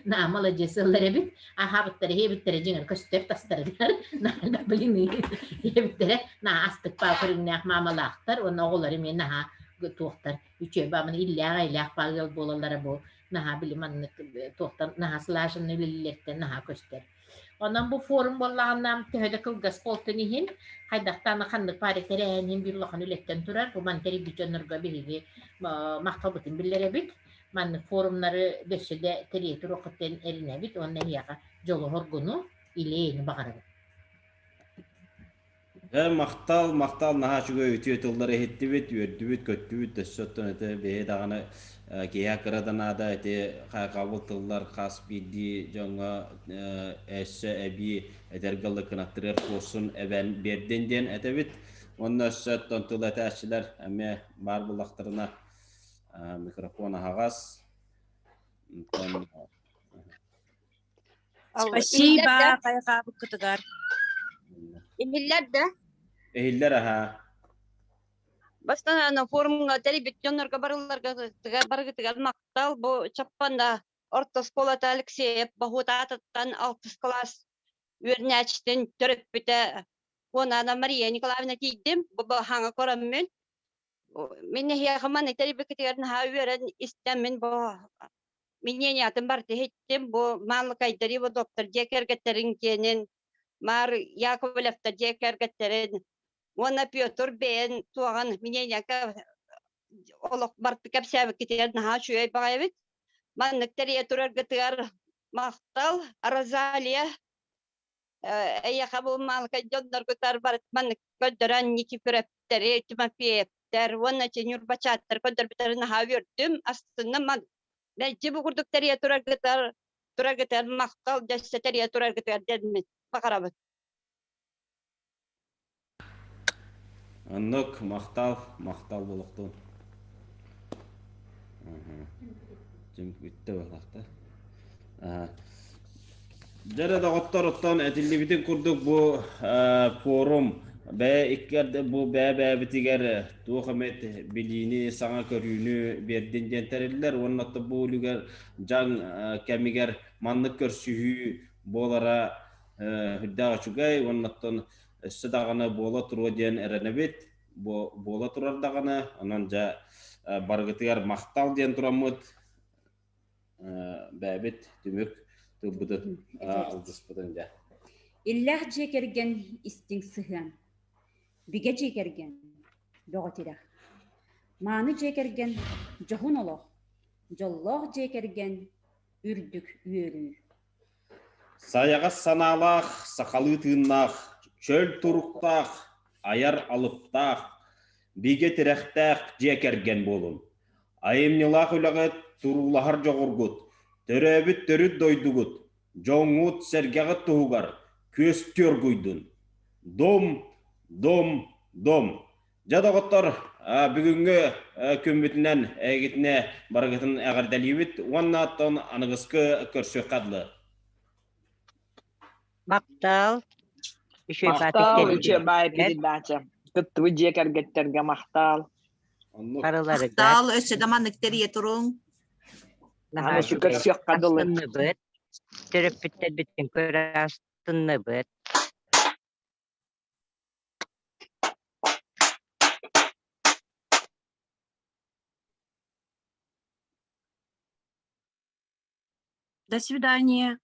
Наа маладьыас ыаллар эбит. Аһаабыттара иһэбиттэрэ дьиҥэр көстөр тастарыгар. Наһаа билиныы иһэбиттэрэ наһаа астык баа көрүҥнээх маамалаахтар уонна оҕолор эмиэ наһаа туохтар үчүгэй бааманы иллээх-эйэлээх баа ыал буолаллара бу наһаа били маннык туохтан наһаа слаженный үлэлииллэртэн наһаа көстөр. Онон бу форум буоллаҕына төһө да кылгас буолтун иһин хайдахтаана ханнык паара тэрээһин иһин биир улахан үлэттэн турар. Бу маны тэрийбит дьоннорго биһиги махталбытын биллэрэбит. Маннык форумнары өссө да тэрийэ туруоххуттан эрэнэбит уонна эһиэхэ дьолу-соргуну, илиэни баҕарабыт. Э, махтал, махтал, наһаа үчүгэй үтүө тыллары иһиттибит, үөрдүбүт, көттүбүт, өссө оттон ити бэйэ даҕаны киһи кыра да наада ити хайҕабыл тыллар хас биирдии дьоҥҥо өссө эбии этэргэ ыллыккынаттырыар куорсун эбэн биэрдин диэн этэбит. Уонна өссө оттон тыл этээччилэр эмиэ баар буллахтарына микрофон аһаҕас. Онтон Спасибо, хайҕаабыккытыгар. Иһиллэр да? Иһиллэр аһаа. Бастаан форумҥа тэрийбит дьоннорго барылларга барыгытыгар махтал. Бу Чаппанда орто оскуолата Алексеев Баһуут аатыттан алтыс кылаас үөрэнээччитин төрөппүтэ Куонаана Мария Николаевна тиийдим. Бу хаҥа көрөммүн. Мин эһиэхэ маннык тэрийбиккитигэр наһаа үөрэн истэммин бу мнениятын барыта иһиттим. Бу Маалыкайдары бу доктор дьиэ кэргэттэрин киэнин, Маар Яковлевтар дьиэ кэргэттэрин уонна Петр бэйэн туоҕан мненияка олох барыта кэпсээбиккитигэр наһаа үчүгэй баҕайы эбит. Маннык тэрийэ тураргытыгар махтал, Розалия эйиэхэ бу маалыкай дьонноргутар барыт маннык көрдөрөн Никифоровтары, Тимофеевтэр уонна Ньурбачааттар көрдөрбүттэрин наһаа үөрдүм, астынным. Мэлдьи бу курдук тэрийэ тураргытар тураргытыгар махтал дьэссэ тэрийэ тураргытыгар диэммит баҕарабыт. Оннук, махтал, махтал буолуохтун. Бүттэ буоллахта. Дьэ доҕоттор, оттон этиллибитин курдук бу форум бэйэ икки бу бэйэ-бэйэбитигэр туох эмит билиини, саҥа көрүүнү биэрдин диэн тэриллэр уонна бу үлүгэр дьаҥ кэмигэр маннык көрсүһүү буолара үрдээх үчүгэй уонна оттон өссө даҕаны буола туруо диэн эрэнэбит. Буола турар даҕаны, онон дьэ барыгытыгар махтал диэн тураммыт бэйэбит түмүк тылбытын алгыспытын дьэ. Иллээх дьиэ кэргэн истиҥ сыһыан. Бигэ дьиэ кэргэн, бөҕө тирэх. Мааны дьиэ кэргэн, дьоһун олох. Дьоллоох дьиэ кэргэн, үрдүк үөрүү. Сайаҕас санаалаах, сахалыы тыыннаах, чөл туруктаах, айар алыптаах, бигэ тирэхтээх дьиэ кэргэн буолун. Айымньылаах үлэҕит, туруулаһар дьоҕургут, төрөөбүт төрүт дойдугут, дьоҥҥут-сэргэҕит туһугар күөстүү оргуйдун. Дом, дом, дом! Дьэ, доҕоттор, бүгүҥҥү күммүтүнэн эһигитинэ барыгытын эҕэрдэлиибит уонна оттон аныгыскы көрсүөххэ дылы. Махтал. Үчүгэй Махтал, үчүгэй передача. Кыттыбыт дьиэ кэргэттэргэ махтал. Барыларыгар. Махтал, өссө да маннык тэрийэ туруҥ. Наһаа Аны көрсүөххэ дылы. астынныбыт. Төрөппүттэрбитин көрө астынныбыт. До свидания.